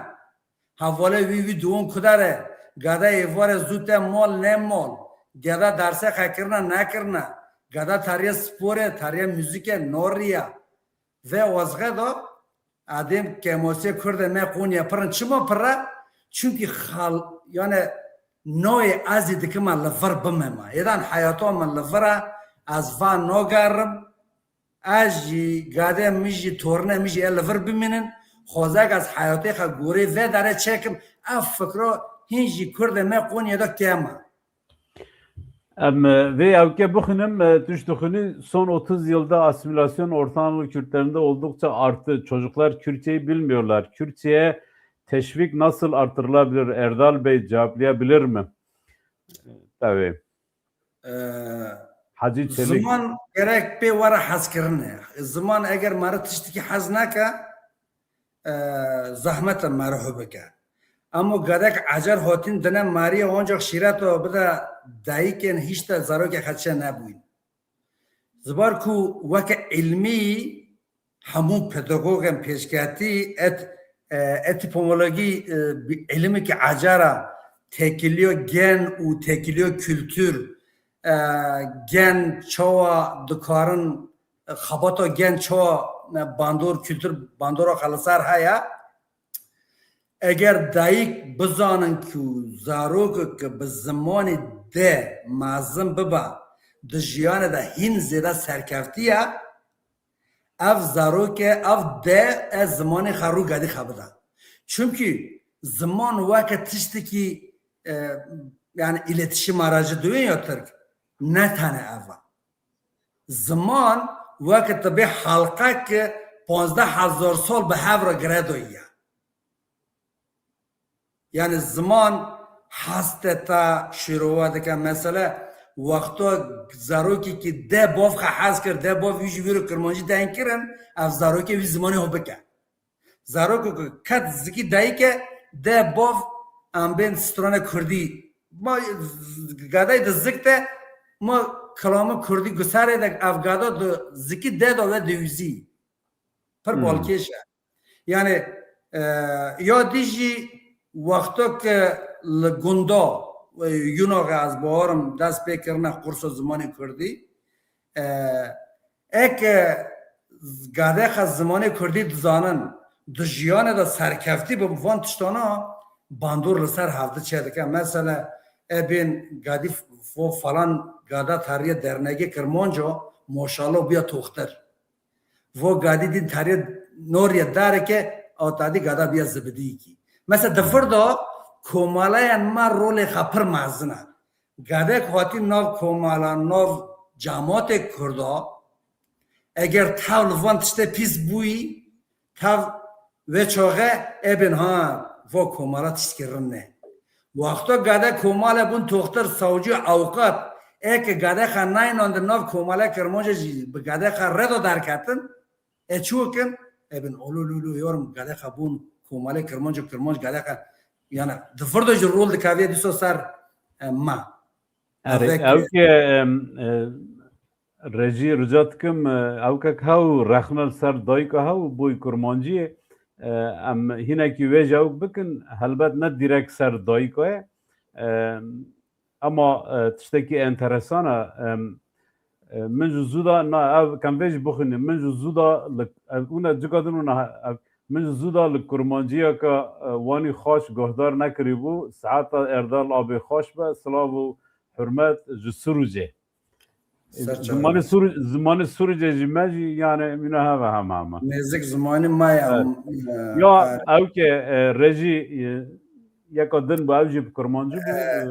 Hevalê wî, wî duwan ku der e? Geda êvarê zû te mal ne mal? Geda dersê xwe kirine nekirine? Geda teriya sporê, teriya muzîkê nariya. Vê wezxe de edêm kêmasiyê Kurdê me Qonye pir in. Çima pir e? Çunkî xal-, yani nayê ez ê dikime li vir bimeme. Êdan heyata min li vir e, ez va nagerim. Ez jî, gadê min jî, tornê min jî ê li vir bimînin. Xwezek ez heyatê xwe gorê vê derê çêkim. Ev fikro hîn jî Kurdê me Qonye de kêm e. Em, e, vê ewke bixwînim, e, tu ji dixwînî, son otuz yılda asimilasyon Orta Anadolu Kürtlerinde oldukça arttı. Çocuklar Kürtçeyi bilmiyorlar. Kürtçeye teşvik nasıl artırılabilir? Erdal Bey cevaplayabilir mi? Tabii. Ee, Hacı Çelik. Ziman gerek pê were hezkirinê. Ziman eger mare tiştekî hez neke, e, zehmet e mare hû bike. Emo gadek ecer hatîn dine mariye, ancak şîreto bide dayikên hîşte zarokê xeçe nebûyn. Zibar ku weke ilmî hemû pedagogên pêşketî et-, e, etîpomologî, e, bi ilimekî ecer e, têkiliyo gen û têkiliyo kultur, e, gen çawa dikarin, e, xebata gen çawa, e, bandor, kultur bandora xwe li ser heye. Eger dayik bizanin ku zarokek bi zimanê de mezin bibe, di jiyanê de hîn zêde serkeftî ye, ev zaroke, ev de e zimanê xwe rû gadî xwe bida. Çimkî ziman weke tiştekî, e, yani îletişim aracı diwên ya Tirk, ne tene ev e. Ziman weke tu bê halqek ke panzdeh hezar sal bi hev re giredoyî ye. Yani ziman heste ta şîrova dike. Mesele wexto zarokekî de bav xwe hez kir, de bav wî ji vî re kirmancî deyn kirin, ev zarokê wî zimanê xwe bike. Zarokê ku ket zikî dayike, de bav em bên strane kurdî. Ma gadayê di zik de ma kilamê kurdî guserê de ev gada di zikî de de ve diwizî. Pir Hmm. balkêş e. Yani, e, ya dî jî wexto ke li gunda, e, Yunaxê ez bawerim dest pê kirine kursa zimanê kurdî, e, eke gadexa zimanê kurdî dizanin, di jiyanê de serkeftî bi van tiştana bandor li ser hevdi çêdike. Mesela, e bên gadî f-, fo falan gada teriye dernegê Kirmanca, maşallah bûya toxtir. Vo gadî din tarî noriye dareke, ew tadî gada biya zibidiyekî. Mesela di vir de komaleyên me rolê xwe pir mezin e. Gadek hatî nav komala, nav cematê Kurda, eger tev li van tiştê pîs bûyî, tev vê çaxê ê bên ha, vo komala tiştkî rin ne. Wexto gade komale bûn toxtir, sawcî, ewqat, ê ke gadexa naynan di nav komale Kirmanca jî bi gadexa redo derketin, ê çi bikin? Ê bin olo lo lo yorum gadexa bûn komale Kirmanca, Kirmanc gadexa, yani di vir de jî rol dikaviye dîso ser, e, ma. Erê, Ewke, ew ke, em, e, Rejî rica dikim, e, ewkek hew rexne li ser dayika hew boy kurmanciyê, e, em hinekî wê ji ewk bikin, helbet ne dîrek ser dayika ye. E, ema, e, tiştekî enteresan e, em, e, min ji zû da, na, ev, kem vê jî bixwînim, min ji zû da li, ev, ûne cika din ûne, ev, min ji zû da li kurmanciyeke, e, wanî xweş guhdar nekirîbû, saeta Erdal abê xweş be, silav û hurmet ji Sûrûcê. Ser çavan. Zimanê Sûr-, zimanê Sûrûcê jî me jî, yani, mîna heve hema hema. Nêzik zimanê me ya. Evet. Em, e, Ya, e, ew ke, e, Rejî, e, yeka din bû, ew jî bi kurmancî bû, e, e,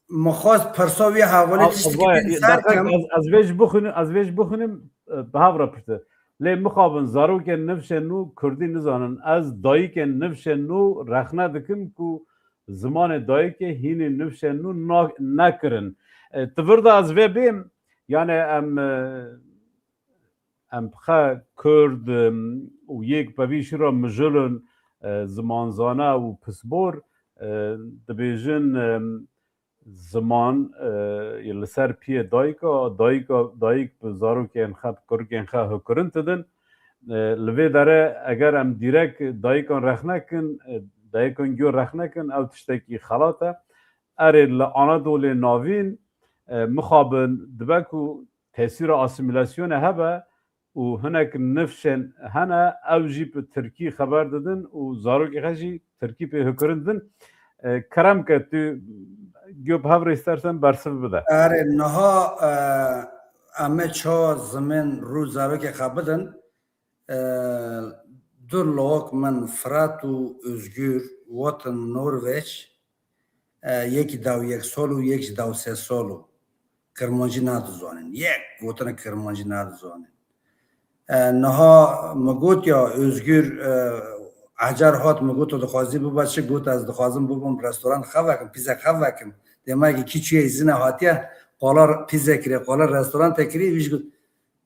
min xwest pirsa wî hevalê A, tiştekî vay, din ser deqek, kim. ez, ez vê jî bixwînim, ez vê jî bixwînim, e, bi hev re pirtir. Lê mixabin zarokên nifşên nû kurdî nizanin. Ez dayikên nifşên nû rexne dikim ku zimanê dayikê hînî nifşên nû na-, nekirin. E, ti vir de ez vê bêm, yani em, e, em xwe kurd, em, û yek pevî şîra mijil in, e, zimanzane û pisbor, e, dibêjin, em, ziman, e, li ser piyê dayika, dayika, dayik bi zarokên xwe, bi kurikên xwe hukirin didin. E, li vê derê eger em dîrek dayikan rexne kin, e, dayikan giyo rexne kin, ew tiştekî xelat e. Erê, li Anadolê Navîn, e, mixabin dibe ku tesîra asîmîlasyonê hebe û hinek nifşên hene, ew jî bi tirkî xeber didin û zarokê xwe jî tirkî pê hukirin didin. E, kerem ke tu giyo bi hev re îstersen bersiv bide. Erê, niha, e, em ê çawa zimên rû zarokê xwe bidin? E, du lawik min Firat û Özgür wetin Norveç, e, yekî dew yek sal û yek jî dew sê sal û. Kirmancî nadizanin. Yek gotina Kirmancî nadizanin. E, niha min got ya Özgür, e, Ecar hat, min got, "Tu dixwazî bibe çi?" Got, "Ez dixwazim bibim restoran xev vekim, pîzek xev vekim." Dema ki kî çûye îzine hatiye, qala pîze kiriye, qala restoran te kiriye, wî jî got,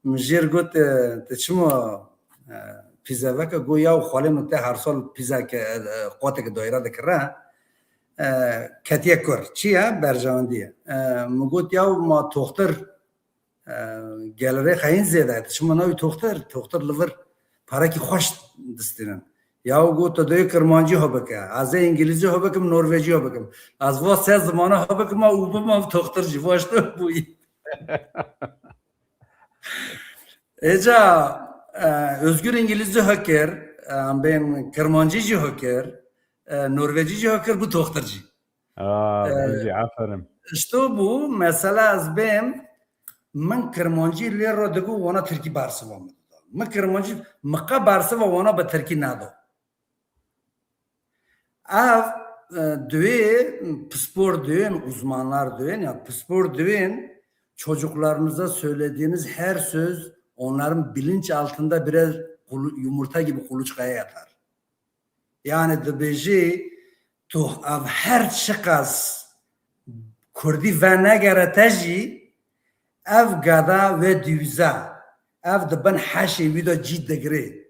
min jêr got, "E, tu çima, e, pîze veke?" Got, "Ya xalê min te her sal pîzeke, e, e, qoteke dayîra dikire, e, ketiye kur." Çi ye? Berjewendiye. E, min got, "Ya ma toxtir, e, gelirê xeyîn zêde ye. Tu çima navî toxtir? Toxtir li vir parekî xweş distînin." Ya got, "Tu dê kirmancî ho bike. Ez ê îngilîzî ho bikim, norvecî ho bikim. Ez va se zimana ho bikim, û bibim toxtir jî." Vaş tu bûyî. Êca, e, Özgür îngilîzî ho kir, e, em bên kirmancî jî ho kir, e, norvecî jî ho kir, bû toxtir jî. Aa, E, bijî, aferin. Ji to bû, mesela ez bêm, min kirmancî lê re digo, wana tirkî bersiva min dida. Min kirmancî, min qe bersiva wana bi tirkî neda. Ev, e, duyê, pispor duyên, uzmanlar duyên, ya pispor duyên, çocuklarınıza söylediğiniz her söz onların bilinç altında birer kulu-, yumurta gibi kuluçkaya yatar. Yani dibêjî, tu ev her çiqas kurdî venegere te jî, ev gada wê dîwize, ev di bin heşê wî de cî digirê.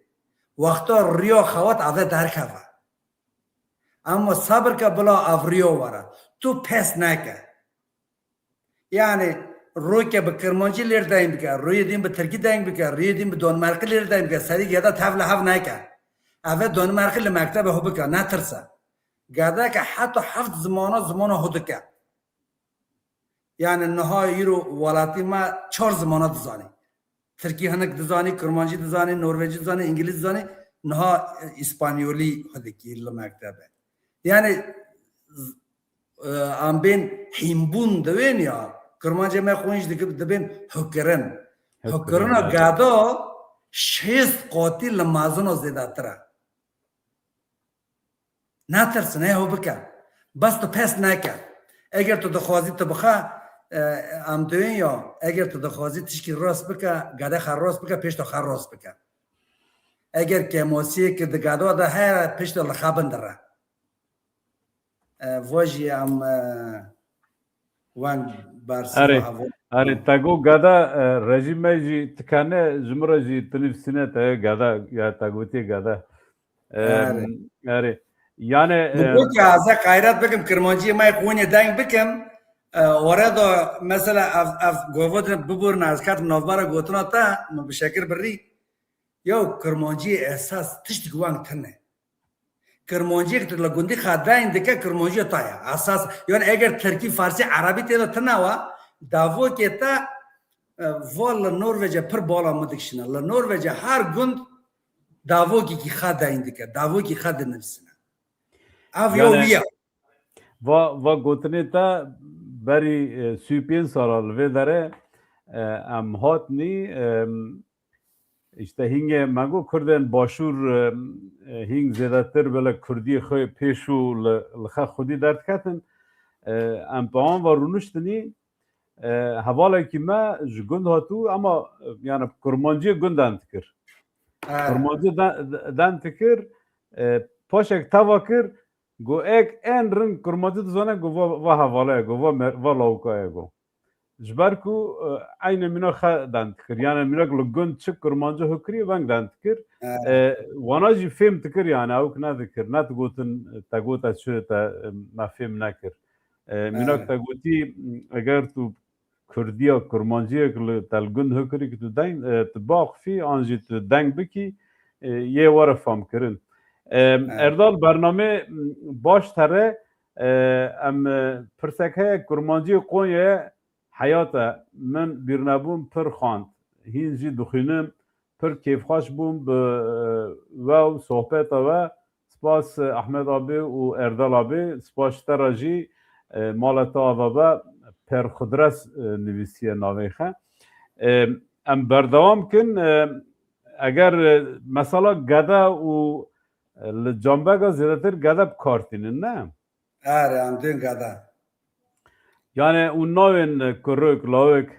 Wexta riya xewet eve derkeve. Ama sabir ke bila ev riya were. Tu pes neke. Yani roke bi kirmancî lêr deng bike, rûyê din bi tirkî deng bike, rûyê din bi donmerqî lêr deng bike, serî geda tev li hev neke. Eve donmerqî li mektebe ho bike, netirse. Gedeke heta heft zimana, zimana ho dike. Yani niha îro welatî me çar zimana dizanî. Tirkî hinek dizanî, kirmancî dizanî, norvecî dizanî, îngilîz dizanî, niha, e, îspanyolî ho dikî li mektebe. Yani z-, e, em bên hînbûn dibên ya, kirmancê me xwîn jî dikir, dibên hukirin. Hukirin, hukirina evet. Gado şêst qatî li mezino zêdetir e. Netirsin, hê ho bike. Bes tu pes neke. Eger tu dixwazî tu bixe, e, em duyên ya, eger tu dixwazî tişkî rast bike, gade xwe rast bike, pêş de xwe rast bike. Eger kemasiyê ki di gado de heye, pişt de li xwe bindire. E, va jî em, e, weng bersiva Erê, heval. Erê, te got gada, e, rejî me jî tikane, ji min re jî tu nivîsîne te gada, ya te gotiye gada. E, Erê. Erê. Yani, Min e, got ya, ez ê xeyret bikim, kirmanciyê me xwînê deng bikim. E, orada mesela ev, ev govot biburna, ez ketim navbera gotina te, min bi şekir birî. Yo, kirmanciyê esas tiştik weng tune. Kirmanciyek tu li gundî xwe deng dike, kirmanciya te ye. Esas, yani eger tirkî, farsî, erebî tê de tune wa, davokê te, e, va li Norveca pir bala min dikişîne. Li Norveca her gund davokekî xwe deng dike, davokî xwe dinivîsîne. Ev ya Yani wî ye. Va, va gotinê te berî, e, sî û pênc sala li vê derê, e, em hatinî, e, Îşte hîngê me got Kurdên Başûr, e, e, hîng zêdetir bile Kurdiyê xwe pêşû li, li xwe xwedî derdiketin. E, em bi wan ve rûniştinî, e, hevalekî me ji gund hatû, ema, e, yani Kurmanciyê gund deng dikir. Ha. Kurmancî de-, de-, deng dikir, e, paşek teva kir, Got, ek en rind Kurmancî dizane, got, va, va hevala ye, got, va mer-, va lawika ye, got. Ji ber ku, e, eynê mînak xwe deng dikir. Yani mînak li gund çi Kurmancî hukirî, weng deng dikir. Evet. E, wana jî fêm dikir, yani ewk nedikir. Ne digotin, te got ez çi, te, e, me fêm nekir. E, mînak Evet. te gotî, eger tu Kurdiya, Kurmanciyek li te li gund hikirî ki tu deng, e, tu baxfî, an jî tu deng bikî, e, yê were famkirin. E, Evet. Erdal, bernamê, m, baş tere, e, em, e, pirsek heye, Kurmanciyê Konyayê heyat e. Min bîrnebûn pir xwend. Hîn jî dixwînim. Pir kêfxweş bûm bi, e, we û sohbeta we. Spas, e, Ahmet abi û Erdal abi. Spas ji te re jî, e, mala te ava be, Perxudres, e, nivîsiye navê xwe. E, em berdewam kin. E, eger, e, mesela gede û, e, li Canbega zêdetir gede bi kar tînin, ne? Erê, em tên gede. Yani û navên, e, kuruk, lawik?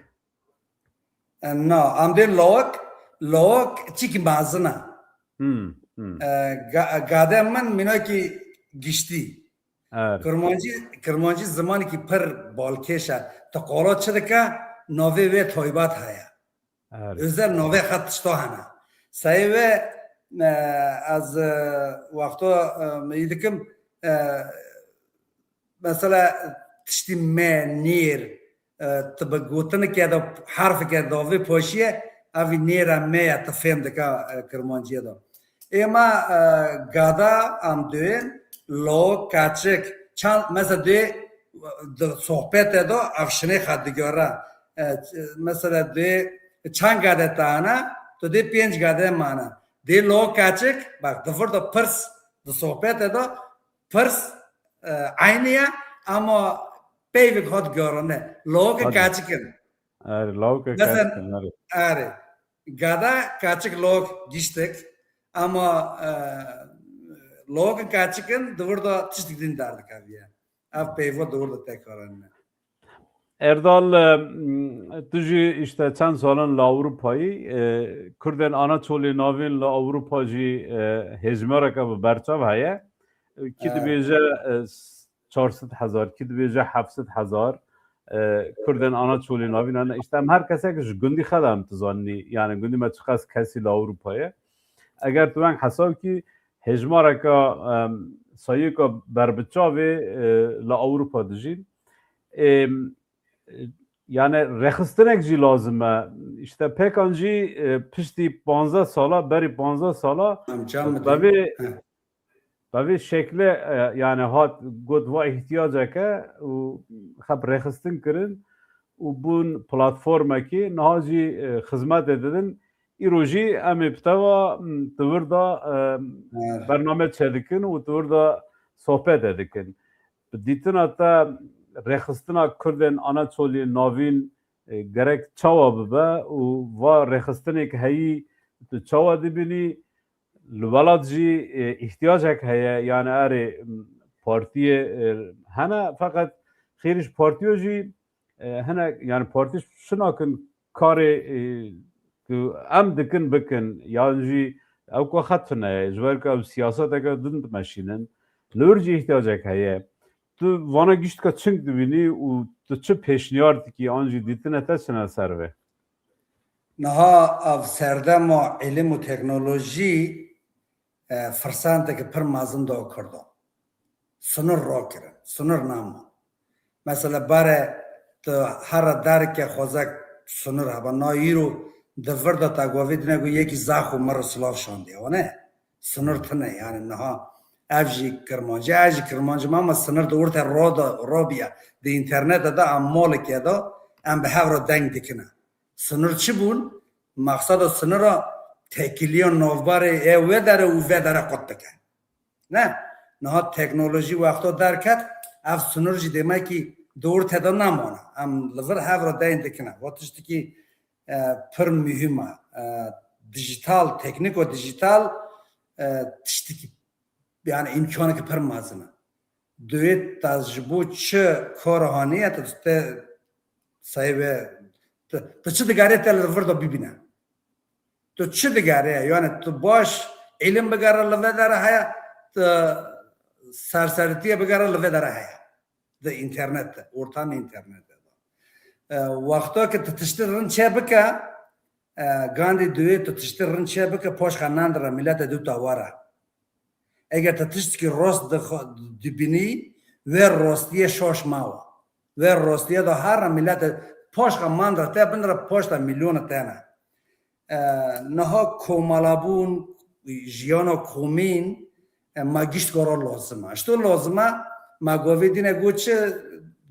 E, na, em dê lawik, lawik çîkî mezin e. Hmm, hmm. E, ga-, gade min mînakî giştî. Evet. Kirmancî, kirmancî zimanekî pir balkêş e. Tu qala çi dike, navê wê taybet heye. Evet. Özel navê xwe tişta hene. Seyê wê, e, ez, e, wexta, e, me yî dikim, e, mesela tiştî me, nêr, e, tu bi gotineke de, herfeke davê paşiye, evî nêra me ye, tu fêm dike, e, kirmanciyê de. Êma, e, gada em duyên, lo, keçik, çend, mesela duyê, di sohbetê de ev şinê xwe digere. E, mesela duyê çend gade te hene, tu dê pênc gade mane. Dê lo, keçik, bak, di vir de pirs, di sohbetê de pirs, e, eynî ye, ama peyvek hat garane. Lok, hadi, keçik in. Erê, lawik, mesela, keçik in, erê. Erê. Gada, keçik, lok, giştek. Ama, e, lok, keçik in, di vir de tiştek din derdikeve. Ev peyva di vir de tekrarane. Erdal, e, tu jî işte çend salan li Ewropayî, e, Kurdên Anaçolî navîn li Ewropa jî, e, hêjmareke bi berçav heye. Kî, evet, dibêje, e, çar sed hezar, kî dibêje heft sed hezar, e, Kurdên Anaçolî navîn hene. Îşte em her kesek ji gundî xwe de em dizanî. Yani gundî me çiqas kesî li Ewropa ye. Eger tu weng hesab kî hêjmareka, em, sayîka berbiçavê, e, li Ewropa dijîn. Ê, yani rêxistinek jî lazim e. Îşte pêkan jî, e, piştî panzdeh sala, berî panzdeh sala, em cem bevê, heh. Bi vê şeklê, e, yani hat got va ihtiyaceke û xep rêxistin kirin û bûn platformekî, niha jî, e, xizmetê didin. Îro jî em ê bi te ve, m, di vir de, e, evet, bername çêdikin û di vir de sohbetê dikin. Bi dîtina te rêxistina Kurdên Anaçoliyê navîn, e, gerek çawa bibe û va rêxistinêk heyî tu çawa dibînî? Li welat jî, e, îhtiyacek heye, yani erê, m, partiyê, e, hene, feqet xêrî ji partiyo jî, e, hene, yani partî şinakin karê, e, ku em dikin bikin, yan jî ew ku xet tune ye, ji ber ku ew siyaseteke din dimeşînin. Li wir jî îhtiyacek heye. Tu vana giştka çing dibînî û tu çi pêşniyar dikî, an jî dîtine te çine ser vê? Niha ev serdema îlim û teknolojî, e, firsendeke pir mezin da Kurdan. Sinir rakirin, sinir nema. Mesela bare tu here derke xwezek sinir hebe. Na îro di vir de te govê dine ku yekî zax û mir û silav şandiye. Wane? Sinir tune yani niha. Ev jî kirmancî, ev jî kirmancî ma, ama sinir di orte ro de, ro biya. Di înternete de em maleke de em bi hev re deng dikine. Sinir çi bûn? Maqseda sinira tekiliya navbarê ê wê dere û vê dere qut bike. Ne? Niha teknolojî wexta derket, ev sinir jî demekî di orte de nemane. Em li vir hev re deyn dikine. Va tiştekî, e, pir muhîm e. E, dijital, teknîko dijital, e, tiştekî, yani îmkaneke pir mezin e. Duyê te ji bo çi kar haniye, tu te seyve, tu, tu çi digerê te li vir de bibîne. Tu çi digerê? Yani tu baş îlim bigere li vê dere heye, tu serseritiye bigere li vê dere heye. Di înternete, ortamê înternete de. E, wexta ku tu tiştê rind çê bike, e, Gandî duyê tu tiştê rind çê bike, paşxa nandire, milete dû te were. Eger te tiştekî rost dixwe-, dibînî, wê rostiyê şaş mawe. Wê rostiyê de here milete paşxa mandre te binre paşta milyona te ne. E, niha komalabûn, jiyana komîn, e, ma gişt gora lazim e. Ji to lazim e, ma govê dîne got çi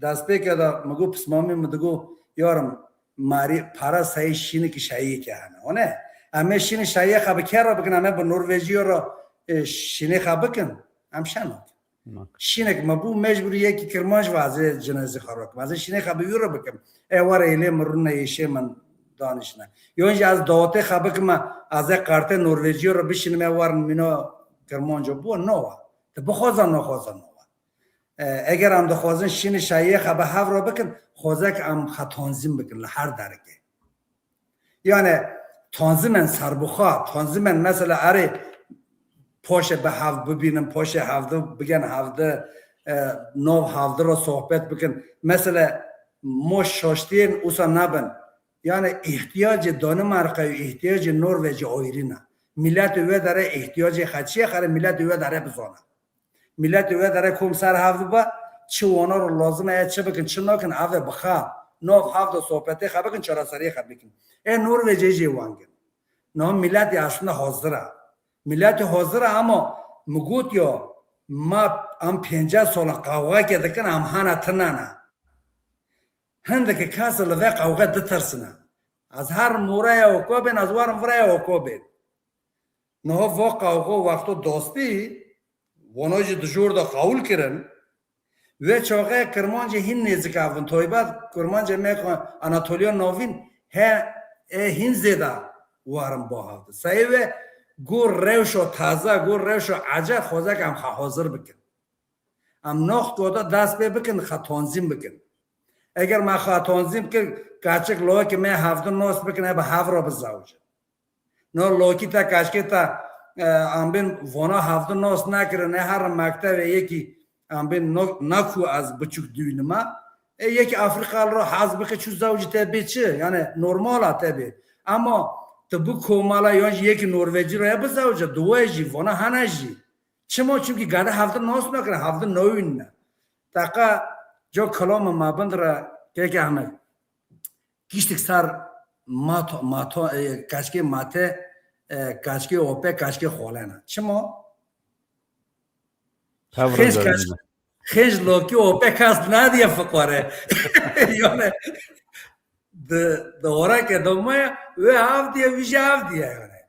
destpêke de, mi got pismamî, mi digot, yarim, marî para seyê şînekî şayiyekê hene. Wane, em ê şînê şayiyê xwe bi kê re bikin, em ê bi Norvejiyê re, e, şînê xwe bikin, em şe nakin. Nakin. Şînek me bû, mecbûrî yekî kirmanc ve ez ê cinezî xwe re kim. Ez ê şînê xwe bi wî re bikim. Ê were êlê min rûne êşê min danişne. Yon jî ez dawetê xwe bikime, ez ê qartê Norvejiyê re bişînim, ê werin mîna kirmanco bû, no we. Tu bixwaza, naxwaza, no we. E, eger em dixwazin şînî şayiyê xwe bi hev re bikin, xwezek em xwe tanzîm bikin li her derekê. Yani tanzîmên serbixwe, tanzîmên mesela erê paşê bi hev bibînin, paşê hevdi bigen hevdi, e, nav hevdi re sohbet bikin. Mesela mo şaştiyên usa nabin. Yani ihtiyacê Danimarka û ihtiyacê Norvecê ayrî ne. Miletê wê derê ihtiyacê xwe çi ye, xere miletê wê derê bizane. Miletê wê derê kom ser hev bibe, çi wana re lazim e, çi bikin, çi nakin, ev ê bixe. Nav hev de sohbetê xwe bikin, çareseriyê xwe bikin. Ê Norvecê jî wengin. Niha miletê aslında hazir e. Miletê hazir e ama mi got ya, ma em pênceh sala qewxeke dikin, em hene tune ne. Hindeke kes li vê qewxe ditirsine. Ez her moreya weko bên, ez werim vireya weko bên. Niha va qewxa wexto dostî, vana jî di jor de qewil kirin. Wê çaxê Kirmancê hîn nêzik evin. Taybet Kirmancê me ku Anatoliya Navîn he, ê hîn zêde werin ba hevdi. Seyê wê got rewşa taze, got rewşa ecel xwezek em xwe hazir bikin. Em nax goda dest pê bikin, xwe tanzîm bikin. Eger me xwe tanzîm kir, keçik loki me hevdi nas bikin, e bi hev re bizewicin. No lokî te keçkê te, e, em bên vana hevdi nas nekirin, e herin mektevê yekî, em bên no, naku ez biçûk dûnime. E, yekî Afrikalı re hez bike çû zewcî te bê çi? Yani normal a te bê. Ama tu bi komala yan jî yekî Norvecî re ya bizewce, duwe jî, vana hene jî. Çima? Çimkî gade hevdi nas nakirin, hevdi newîn ne. Teqa co kilama me bin re kêke heme. Kiştik ser mato, mato, e, kaçkê mate, e, kaçkê ope, kaçkê xolena. Çima? Xêj kaç-, xêj lokî ope kas nadiye fiqare. Yani, di, di orake domaya, ve avdiye, vije avdiye yani.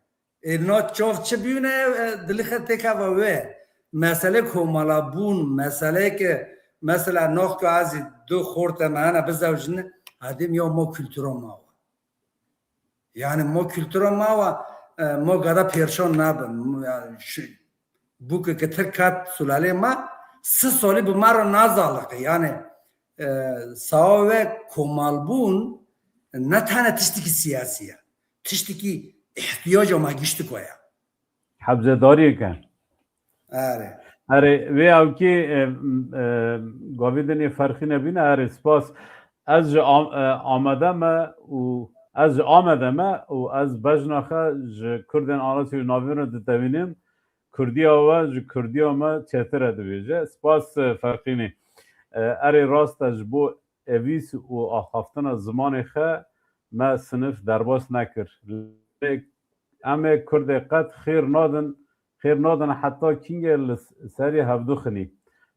Ê, no çav çi bîne, e, dilî xwe têkeva wê. Mesele komalabûn, meseleyeke, mesela, nox ku ez ê du xortê me hene bizewjin, edêm ya mo kultura ma wa. Yani mo kultura ma wa, e, mo gada pêrşan nabin. Mo, ya, şu, bûke ke tir kat sulalê ma, si solî bi ma re nazaliqe. Yani, e, sawa we komalbûn ne tane tiştekî siyasî ye. Tiştekî ihtiyaca me giştiko ye. Hebzedariyeke. Erê. Erê, vê ewkê, e, e, gavê din ê ferqî nebîne, erê, spas. Ez ji Am-, e, Amede me û ez ji Amede me û ez bejna xwe ji Kurdên Anatolî Navîn re ditewînim. Kurdiya we ji Kurdiya me çêtir e dibêje. Spas, e, Ferqînê. E, erê, rast e, ji bo evîs û axaftina zimanê xe me sinif derbas nekir. Lê em ê Kurdê qet xêr nadin, xêr nadin heta kîngê li s-, serî hevdu xinî.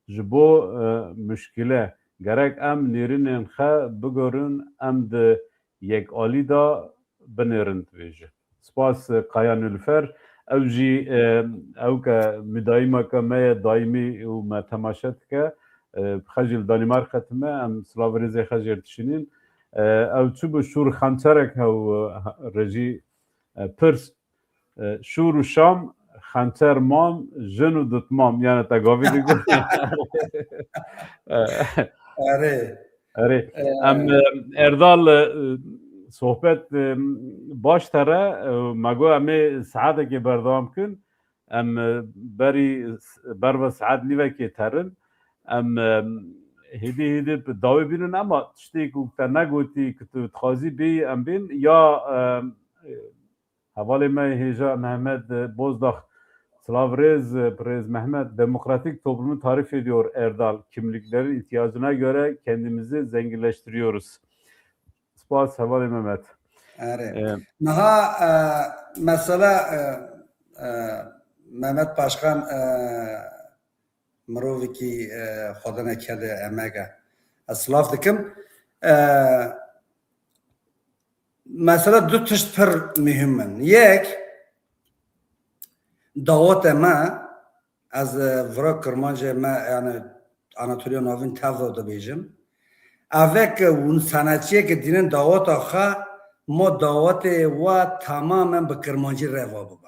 Ji bo, e, muşkile gerek em nêrînên xe bigorin, em di yekalî de binêrin dibêje. Spas, e, Kaya Nilüfer. Ew jî, e, ew ke müdayimeke me ye, daîmî û me temaşe dike. E, xwe jî li Danîmarka time, em silav rêzê xwe jê dişînin. E, ew çi bû şûr xençerek hew, e, rejî, e, pirs, e, şûr û şam, xençer mam, jin û dutmam. Yani te gavî digot. E, Erê. Erê. Ee, Em, e, Erdal, e, sohbet, e, baş tere, e, me got em ê saetekê berdewam kin. Em, e, berî s-, berve saet nîvekê terin. Em, e, hêdî hêdî bi dawî bînin, ama tiştê ku te negotî, ku tu dixwazî bêyî em bên, ya, e, Hevalê me hêja Mehmet, e, Bozdax, silav rêz, e, birêz Mehmet, demokratik toplumu tarif ediyor Erdal. Kimliklerin ihtiyacına göre kendimizi zenginleştiriyoruz. Spas hevalê Mehmet. Erê. E, Niha, e, mesela, e, e, Mehmet Başkan, e, mirovekî, e, xwedine kede emek e. Ez silav dikim. E, mesela du tişt pir muhim in. Yek, dawetê me, ez, e, vira Kirmancê me, yani Anatoliya Navîn tev re dibêjim. Evek hûn sanatçiyeke dînin daweta xwe, ma dawetê we tamamen bi Kirmancî reva bibe.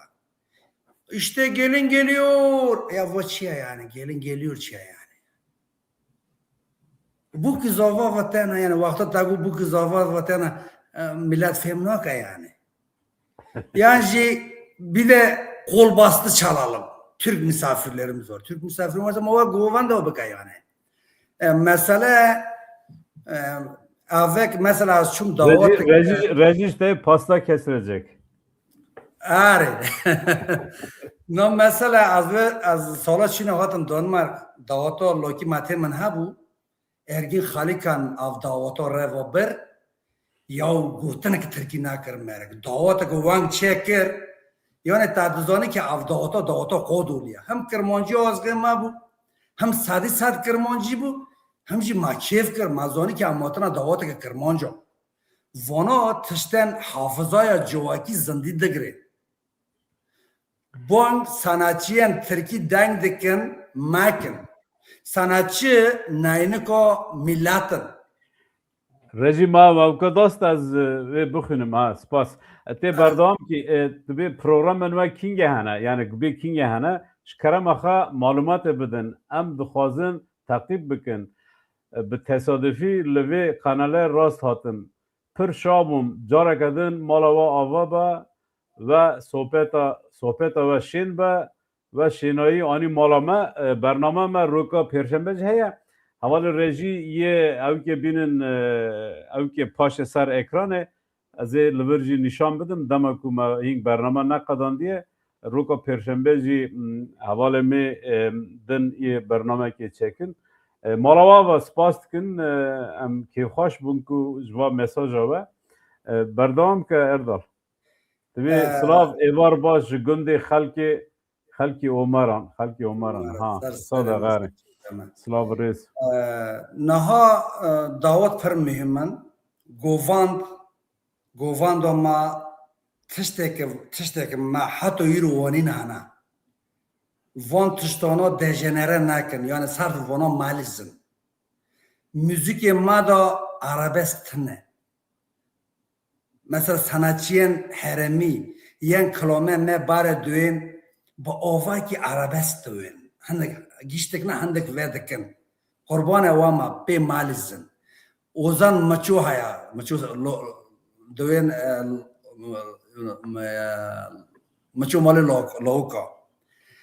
İşte gelin geliyor. Ya bu çi ya yani? Gelin geliyor çi ya yani? Bûkî zava vatena, yani wexta te got bûkî zava vatena, e, millet fêm nake yani. Yan jî bir de kol bastı çalalım. Türk misafirlerimiz var. Türk misafirlerimiz var ama o govend o bike yani. E, mesele, e, avek mesela az çum davet Rejî, rejî, rejî işte pasta kesilecek. Are. No mesele az ve, az sala çîne hatim Danmark, dawata lokî matê min hebû. Ergîn Xalîkan av dawata reva bir, yaw gotinek tirkî nakir merek. Dawateke weng çêkir, yani te dizanî ki av dawata, dawata Qodolî ye. Hem kirmancî azgê me bû, hem sedî sed kirmancî bû, hem jî me kêf kir, me zanî ki em hatina dawateke kirmanc a. Vana tiştên hafizaya civakî zindî digirê. Bang sanatçiyên tirkî deng dikin, mekin. Sanatçi neynika milet in. Rejî ma, ma weke dast ez, e, vê bixwînim, ha, spas. E, tê berdewam kî, e, tu bê programên we kîngê hene, yani bê kîngê hene, ji kerema xwe malumatê bidin. Em dixwazin teqîb bikin. E, bi tesadufî li vê kanalê rast hatim. Pir şa bûm, careke din mala we ava be ve sohbeta, sohbeta we şên be ve şênayî anî mala me, e, bername me roka pêrşembe jî heye. Hevalê rejî yê ewkê bînin, e, ewkê paşê ser ekranê, ez ê li vir jî nîşan bidim, dema ku me hîn bername neqedandiye, roka pêrşembe jî, m, hevalê me, e, din yê bernamekê çekin. E, mala we ve spas dikin, e, em kêfxweş bûn ku ji va mesaja we. E, berdewam ke Erdal. Divê E, silav êvar baş ji gundê xelkê, xelkê Omeran, xelkê Omeran. Omeran, ha, ser sade serê xerê. Silav rêz. E, niha, e, dawet pir muhim in. Govand, govanda me tişteke, tişteke me heta îro wanîn hene. Van tiştana dejenere nekin, yani serf vana melîzin. Muzîkê me de arabesk tune. Mesela sanatçiyên herêmî yên kilame me bare duyên bi avakî arabesk duyên. Hindik giştik ne hindik vedikin. Qurbanê we me pê malîzin. Ozan Miço haya, Miço lo-, duyên, e, m-, m-, e, Miço malê lo-, lawika.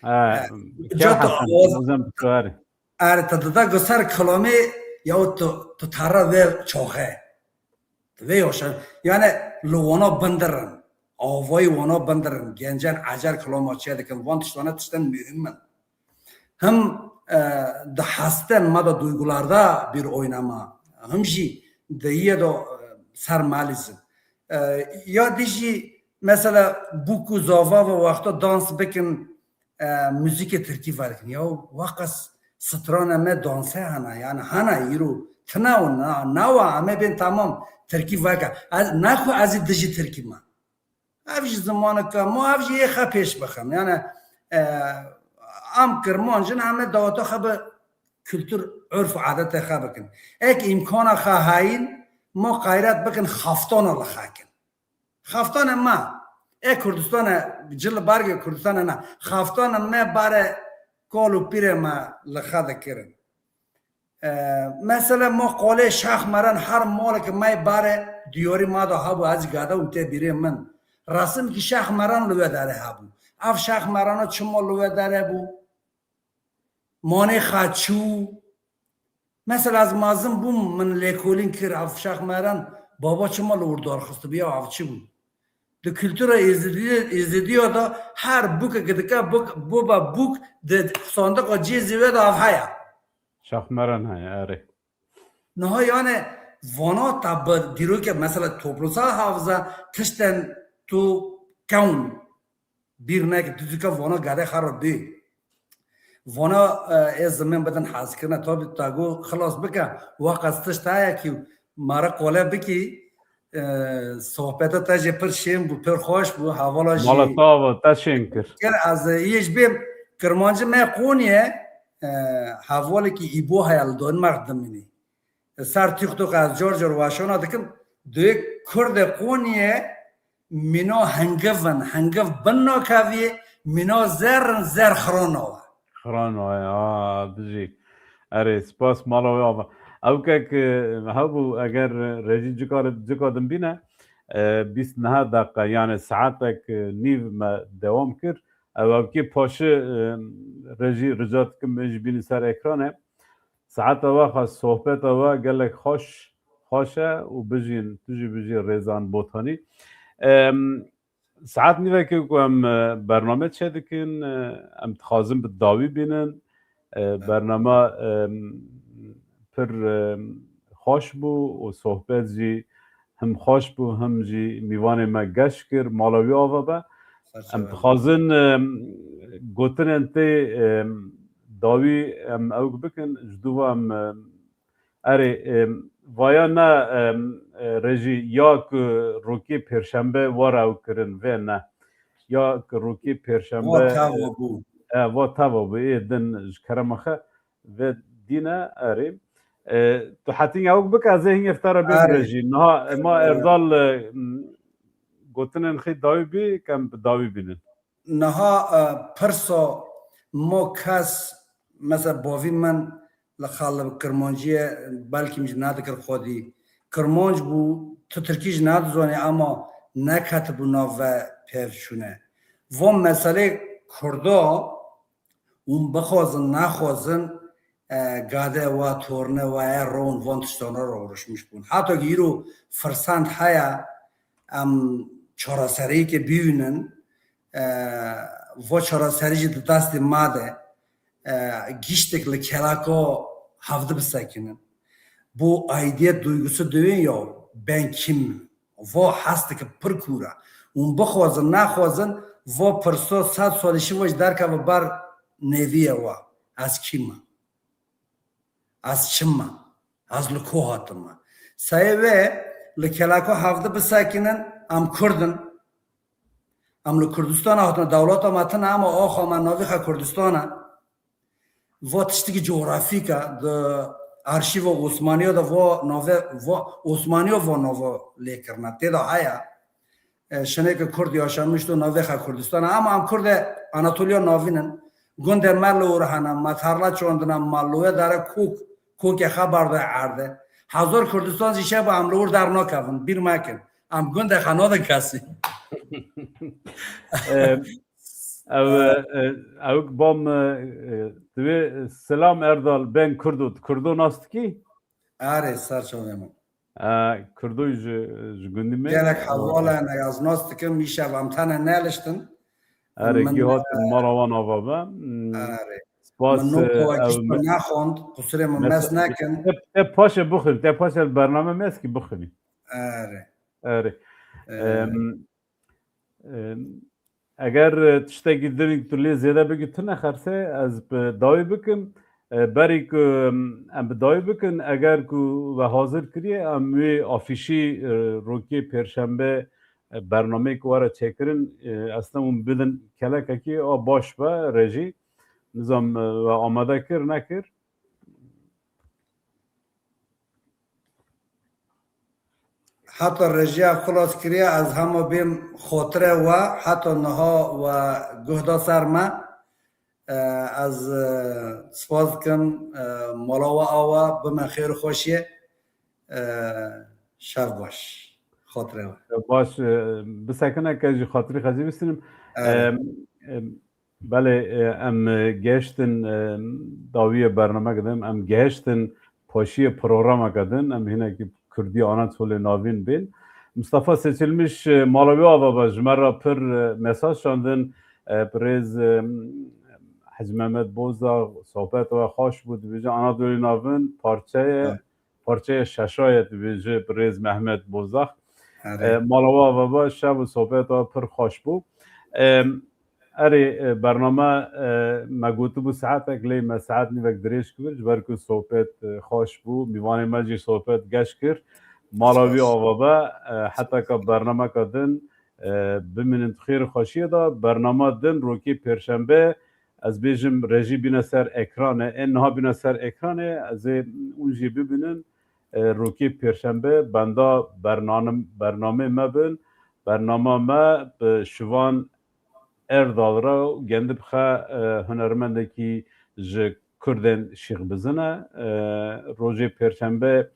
Ha, E, kê ca tu Hesen, awaz- Ozan Miço, erê. Erê, te dida go ser kilamê ya tu, tu tara vê çoxe. Vê yoşe. Yani li wana bindirin. Avayî wana bindirin. Gencen ecer kilama çê dikin. Van tiştane tişten muhim in. Hem, e, di hesten me de duygularda bir oynama. Hem jî di yê de, e, ser malîzin. E, ya dijî mesela bûk û zava ve wexta dans bikin, e, muzîkê tirkî vedikin. Ya weqas strana me danse hene, yani hene îro tine û na, nawa em ê bên tamam tirkî veke. Ez, naxwe ez ê dijî tirkî me. Ev jî zimaneke ma, ev jî ê xwe pêş bixin. Yani, e, em kirmanc in, em ê daweta xwe bi kultur, urf û adetê xwe bikin. Ek îmkana xwe heyîn, ma qayret bikin xaftana li xwe kin. Xaftana me, ê Kurdistana, ci li bargê Kurdistana ne. Xaftana me bare kal û pîrê me li xwe dikirin. E, mesela ma qolê Şax Meran her maleke me bare diyarî me de hebû, ez gade û tê bîrê min. Resimkî Şax Meran li wê derê hebû. Ev Şax Merana çima li wê derê bû? Manê xwe çû. Mesela ez mezin bûm, min lêkolîn kir, ev Şax Meran baba çima li wir darxistibiya, ev çi bû? Di kultura Êzidî-, Êzidiya de her bûkeke dike bûk, bû be bûk di sandiqa cêzê wê de ev heye. Şax Meran heye, erê. Niha yani vana te bi dîroke mesela toplumsal hafıza tiştên tu kewn bîr neke, tu dika vana gade xwe re bê. Vana, e, ê zimên bidin hezkirine, tabî te got xilas bike, weqas tişt heye kî mare qole bikî, e, sohbeta te jî pir şên bû, pir xweş bû, hevala jî Mala te ava, te şên kir. Kir, ez, e, yê ji bê kirmancî me Qoniyê, e, hevalekî Îbo heye li Danmark dimînî. Ser TikTok ez car car weşana dikim. Duyê Kurdê Qoniyê mîna hingiv in, hingiv bin nakeviyê, mîna zer in, zer xirana we. Xirana we, a, bijî. Erê, spas mala we ava. Ewkek, e, hebû, eger rejî cika, cika din bîne, e, bîst neha deqe, yani saetek, e, nîv me dewam kir. Ew ewkê paşi, e, rejî rica dikim, ji bînî ser ekranê. Saeta we xweş, sohbeta we gelek xweş, xweş e û bijîn, tu jî bijî Rêzan Botanî. Em, Saet nîvekê ku em, e, bername çêdikin, e, em dixwazin bi dawî bînin. E, bernama, e, pir, e, xweş bû û sohbet jî him xweş bû, him jî mîvanê me geş kir, mala wî ava be. Em dixwazin, e, gotinên tê, e, dawî em ewk bikin, ji dû ve em, e, Erê, em, vaya ne, em, e, rejî ya ku rokê pêrşembe were ew kirin, vê ne. Ya ku rokê pêrşembe, Va teva bû. E, va teva bû, ê din ji kerema xe vê dîne, erê. E, tu hetîn ew bike, ez ê hingê te re bêm Erê. rejî. Niha, e, ma E, Erdal, e, m, gotinên xî dawî bî, kem bi dawî bînin. Niha, e, pirsa mo kes, mesela bavî min li xal li Kirmanciyê belkî min jî nedikir xwedî. Kirmanc bû, tu tirkî jî nedizanî, ema neketibû nav ve pevçûne. Van meselê Kurda hûn bixwazin, nexwazin, e, gade wa, torne wa, e, ron van tiştana re uğraşmış bûn. Heta ki îro firsend heye, em çareseriyeke bînin, e, va çareserî jî di destê me de, e, giştek li kelaka hevdi bisekinin. Bu aidiyet duygusu diwên ya ben kim? Va hesteke pir kûr e. Hûn bixwazin, nexwazin, va pirsa sed salî şiva jî derkeve ber nêviyê wa. Ez kî me? Ez çi me? Ez li ku hatime? Seyê wê li keleka hevdi bisekinin, em Kurd in. Em li Kurdistana hatine, dewleta me tine, ema axa me navê xwe Kurdistan e. Va tiştekî cografîk e, di arşîva Osmaniya de va navê, va Osmaniya va nava lê kirine. Tê de heye, e, şineke Kurd yaşamiş do navê xwe Kurdistan e. Ama em Kurdê Anatoliya Navîn in. Gundê me li wir hene, me tarla çandine, me li wê dere kok, kokê xwe berde erdê. Hezar Kurdistan jî şe be em li wir dernakevin, bîr mekin. Em gundê xwe nadin kesî. Em, Ew, e, e, ew bam, e, e, divê, e, Selam Erdal, ben Kurdo. Tu Kurdo nas dikî? Erê, ser çavê min. E, Kurdo ji, ji gundî me. Gelek heval e, ne ez nas dikim, îşev em tene neliştin. Erê, Min, gî hat e, mara wan ava be. Hmm, Erê. Spas, Min no e, kova ew gişt me-, min nexwend, qusurê min mes-, mes nekin. Te, te paşe bixwîn, te paşe bername me eskî bixwîn. Erê. Erê. Erê. Em, Em, eger, e, tiştekî din tu lê zêde bigî, tu nexerse, ez bi dawî bikim. E, berî ku, em, em bi dawî bikin, eger ku we hazir kiriye, em wê afîşî, e, rokê pêrşembe, e, bernameyê ku were çêkirin, e, ez te hûn bidin kelekekî, a baş be, rejî. Nizam, e, we amade kir, nekir? Heta rejiya xilas kiriye, ez hema bêm xotire we, heta niha we guh da ser me. E, ez, e, spas dikim, e, mala we awa, bime xêr û xweşiyê. E, şev baş. Xotire we. Baş, e, bisekine ke ji xatirî xezî bistînim. Evet. E, e, Belê, e, em, e, gehiştin, e, dawiyê bernameke din, em gehiştin paşiyê programeke din, em hinekî Kurdî Anatolê Navîn bên. Mustafa Seçilmiş, e, mala wî ava be, ji me re pir, e, mesaj şandin, e, birêz, e, Hecî Mehmet Bozdağ, sohbet we xweş bû, dibêje Anadolê Navîn parçeyê, Evet. parçeyê şeşa ye, dibêje birêz Mehmet Bozdağ. Erê. E, mala we ava be, şev û sohbet we pir xweş bû. E, Erê, e, bername, e, me gotibû saetek, lê me saet nîvek dirêj kir, ji ber ku sohbet, e, xweş bû, mîvanê me jî sohbet geş kir. Mala wî Spas. ava be, e, heta ka bernameka din, e, bimînin di xêr û xweşiyê de. Bernama din rokê pêrşembe, ez bêjim rejî bîne ser ekranê, ên niha bîne ser ekranê, ez ê hûn jî bibînin, e, rokê pêrşembe, benda bernanim-, bernamê me bin, bernama me bi Şivan Erdal re û gendib xe, e, hunermendekî ji Kurdên Şîxbizin e. E, rojê Pêrşembe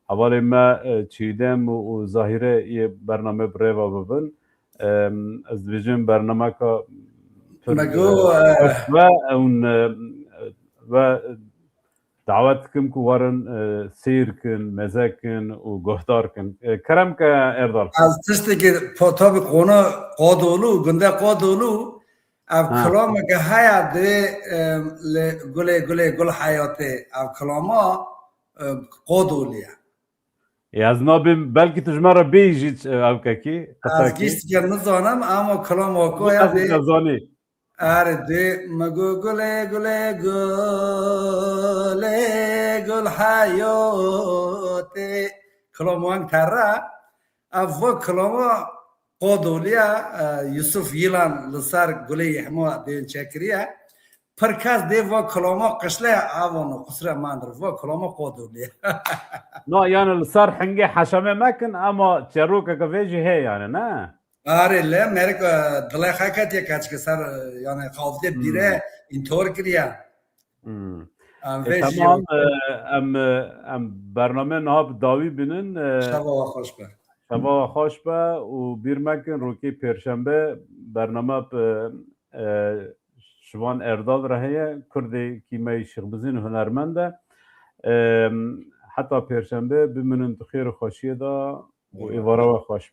hevalên me, e, Çiğdem û, û Zahîre yê bername bi rêva bibin. E, ez dibêjim bernameka pir, Me got, e, e, xweş be, ewn, e, ve dawet dikim ku werin, e, seyr kin, meze kin û guhdar kin. E, kerem ke Erdal. Ez tiştekî po-, tabi qona Qodolû, gundê Qodolû, ev Ha. kilameke heye divê, e, li gulê, gulê, gul heyatê. Ev kilama, e, Qodolî ye. E, ez nabêm, belkî tu ji me re bêyî jî, e, ev kekî, Ez qisakî. Gişt ke nizanim, ama kilama ku heye Ez dê dizanî. Erdê mi gu gulê gulê gulê gul heyotê. Kilom weng terre. Ev va kiloma Qodoliya, e, Yusuf Yılan li ser gulê yehma dên çekiriye. Pir kes dê va kiloma qişle avano qusre mandir. Va kiloma Qodoliye. Na, yani li ser hingê heşemê mekin, ama çerokeke vê jî heye yani, ne? Arê le, merek, e, dilê xwe ketiye keçke ser, e, yani xaftê Hmm. bîre intihar kiriye. Hmm. Em E, vê jî tamam, e, em, e, em bername niha bi dawî binin, e, Şeva we xweş be. Şeva we xweş be û bîr mekin, rokê Pêrşembe bername bi, e, Şivan Erdal re heye, Kurdê kîmeyî Şixbizîn hunermend e. E, heta Pêrşembe biminin di xêr û xweşiyê de û Eyvallah. êvara we xweş be.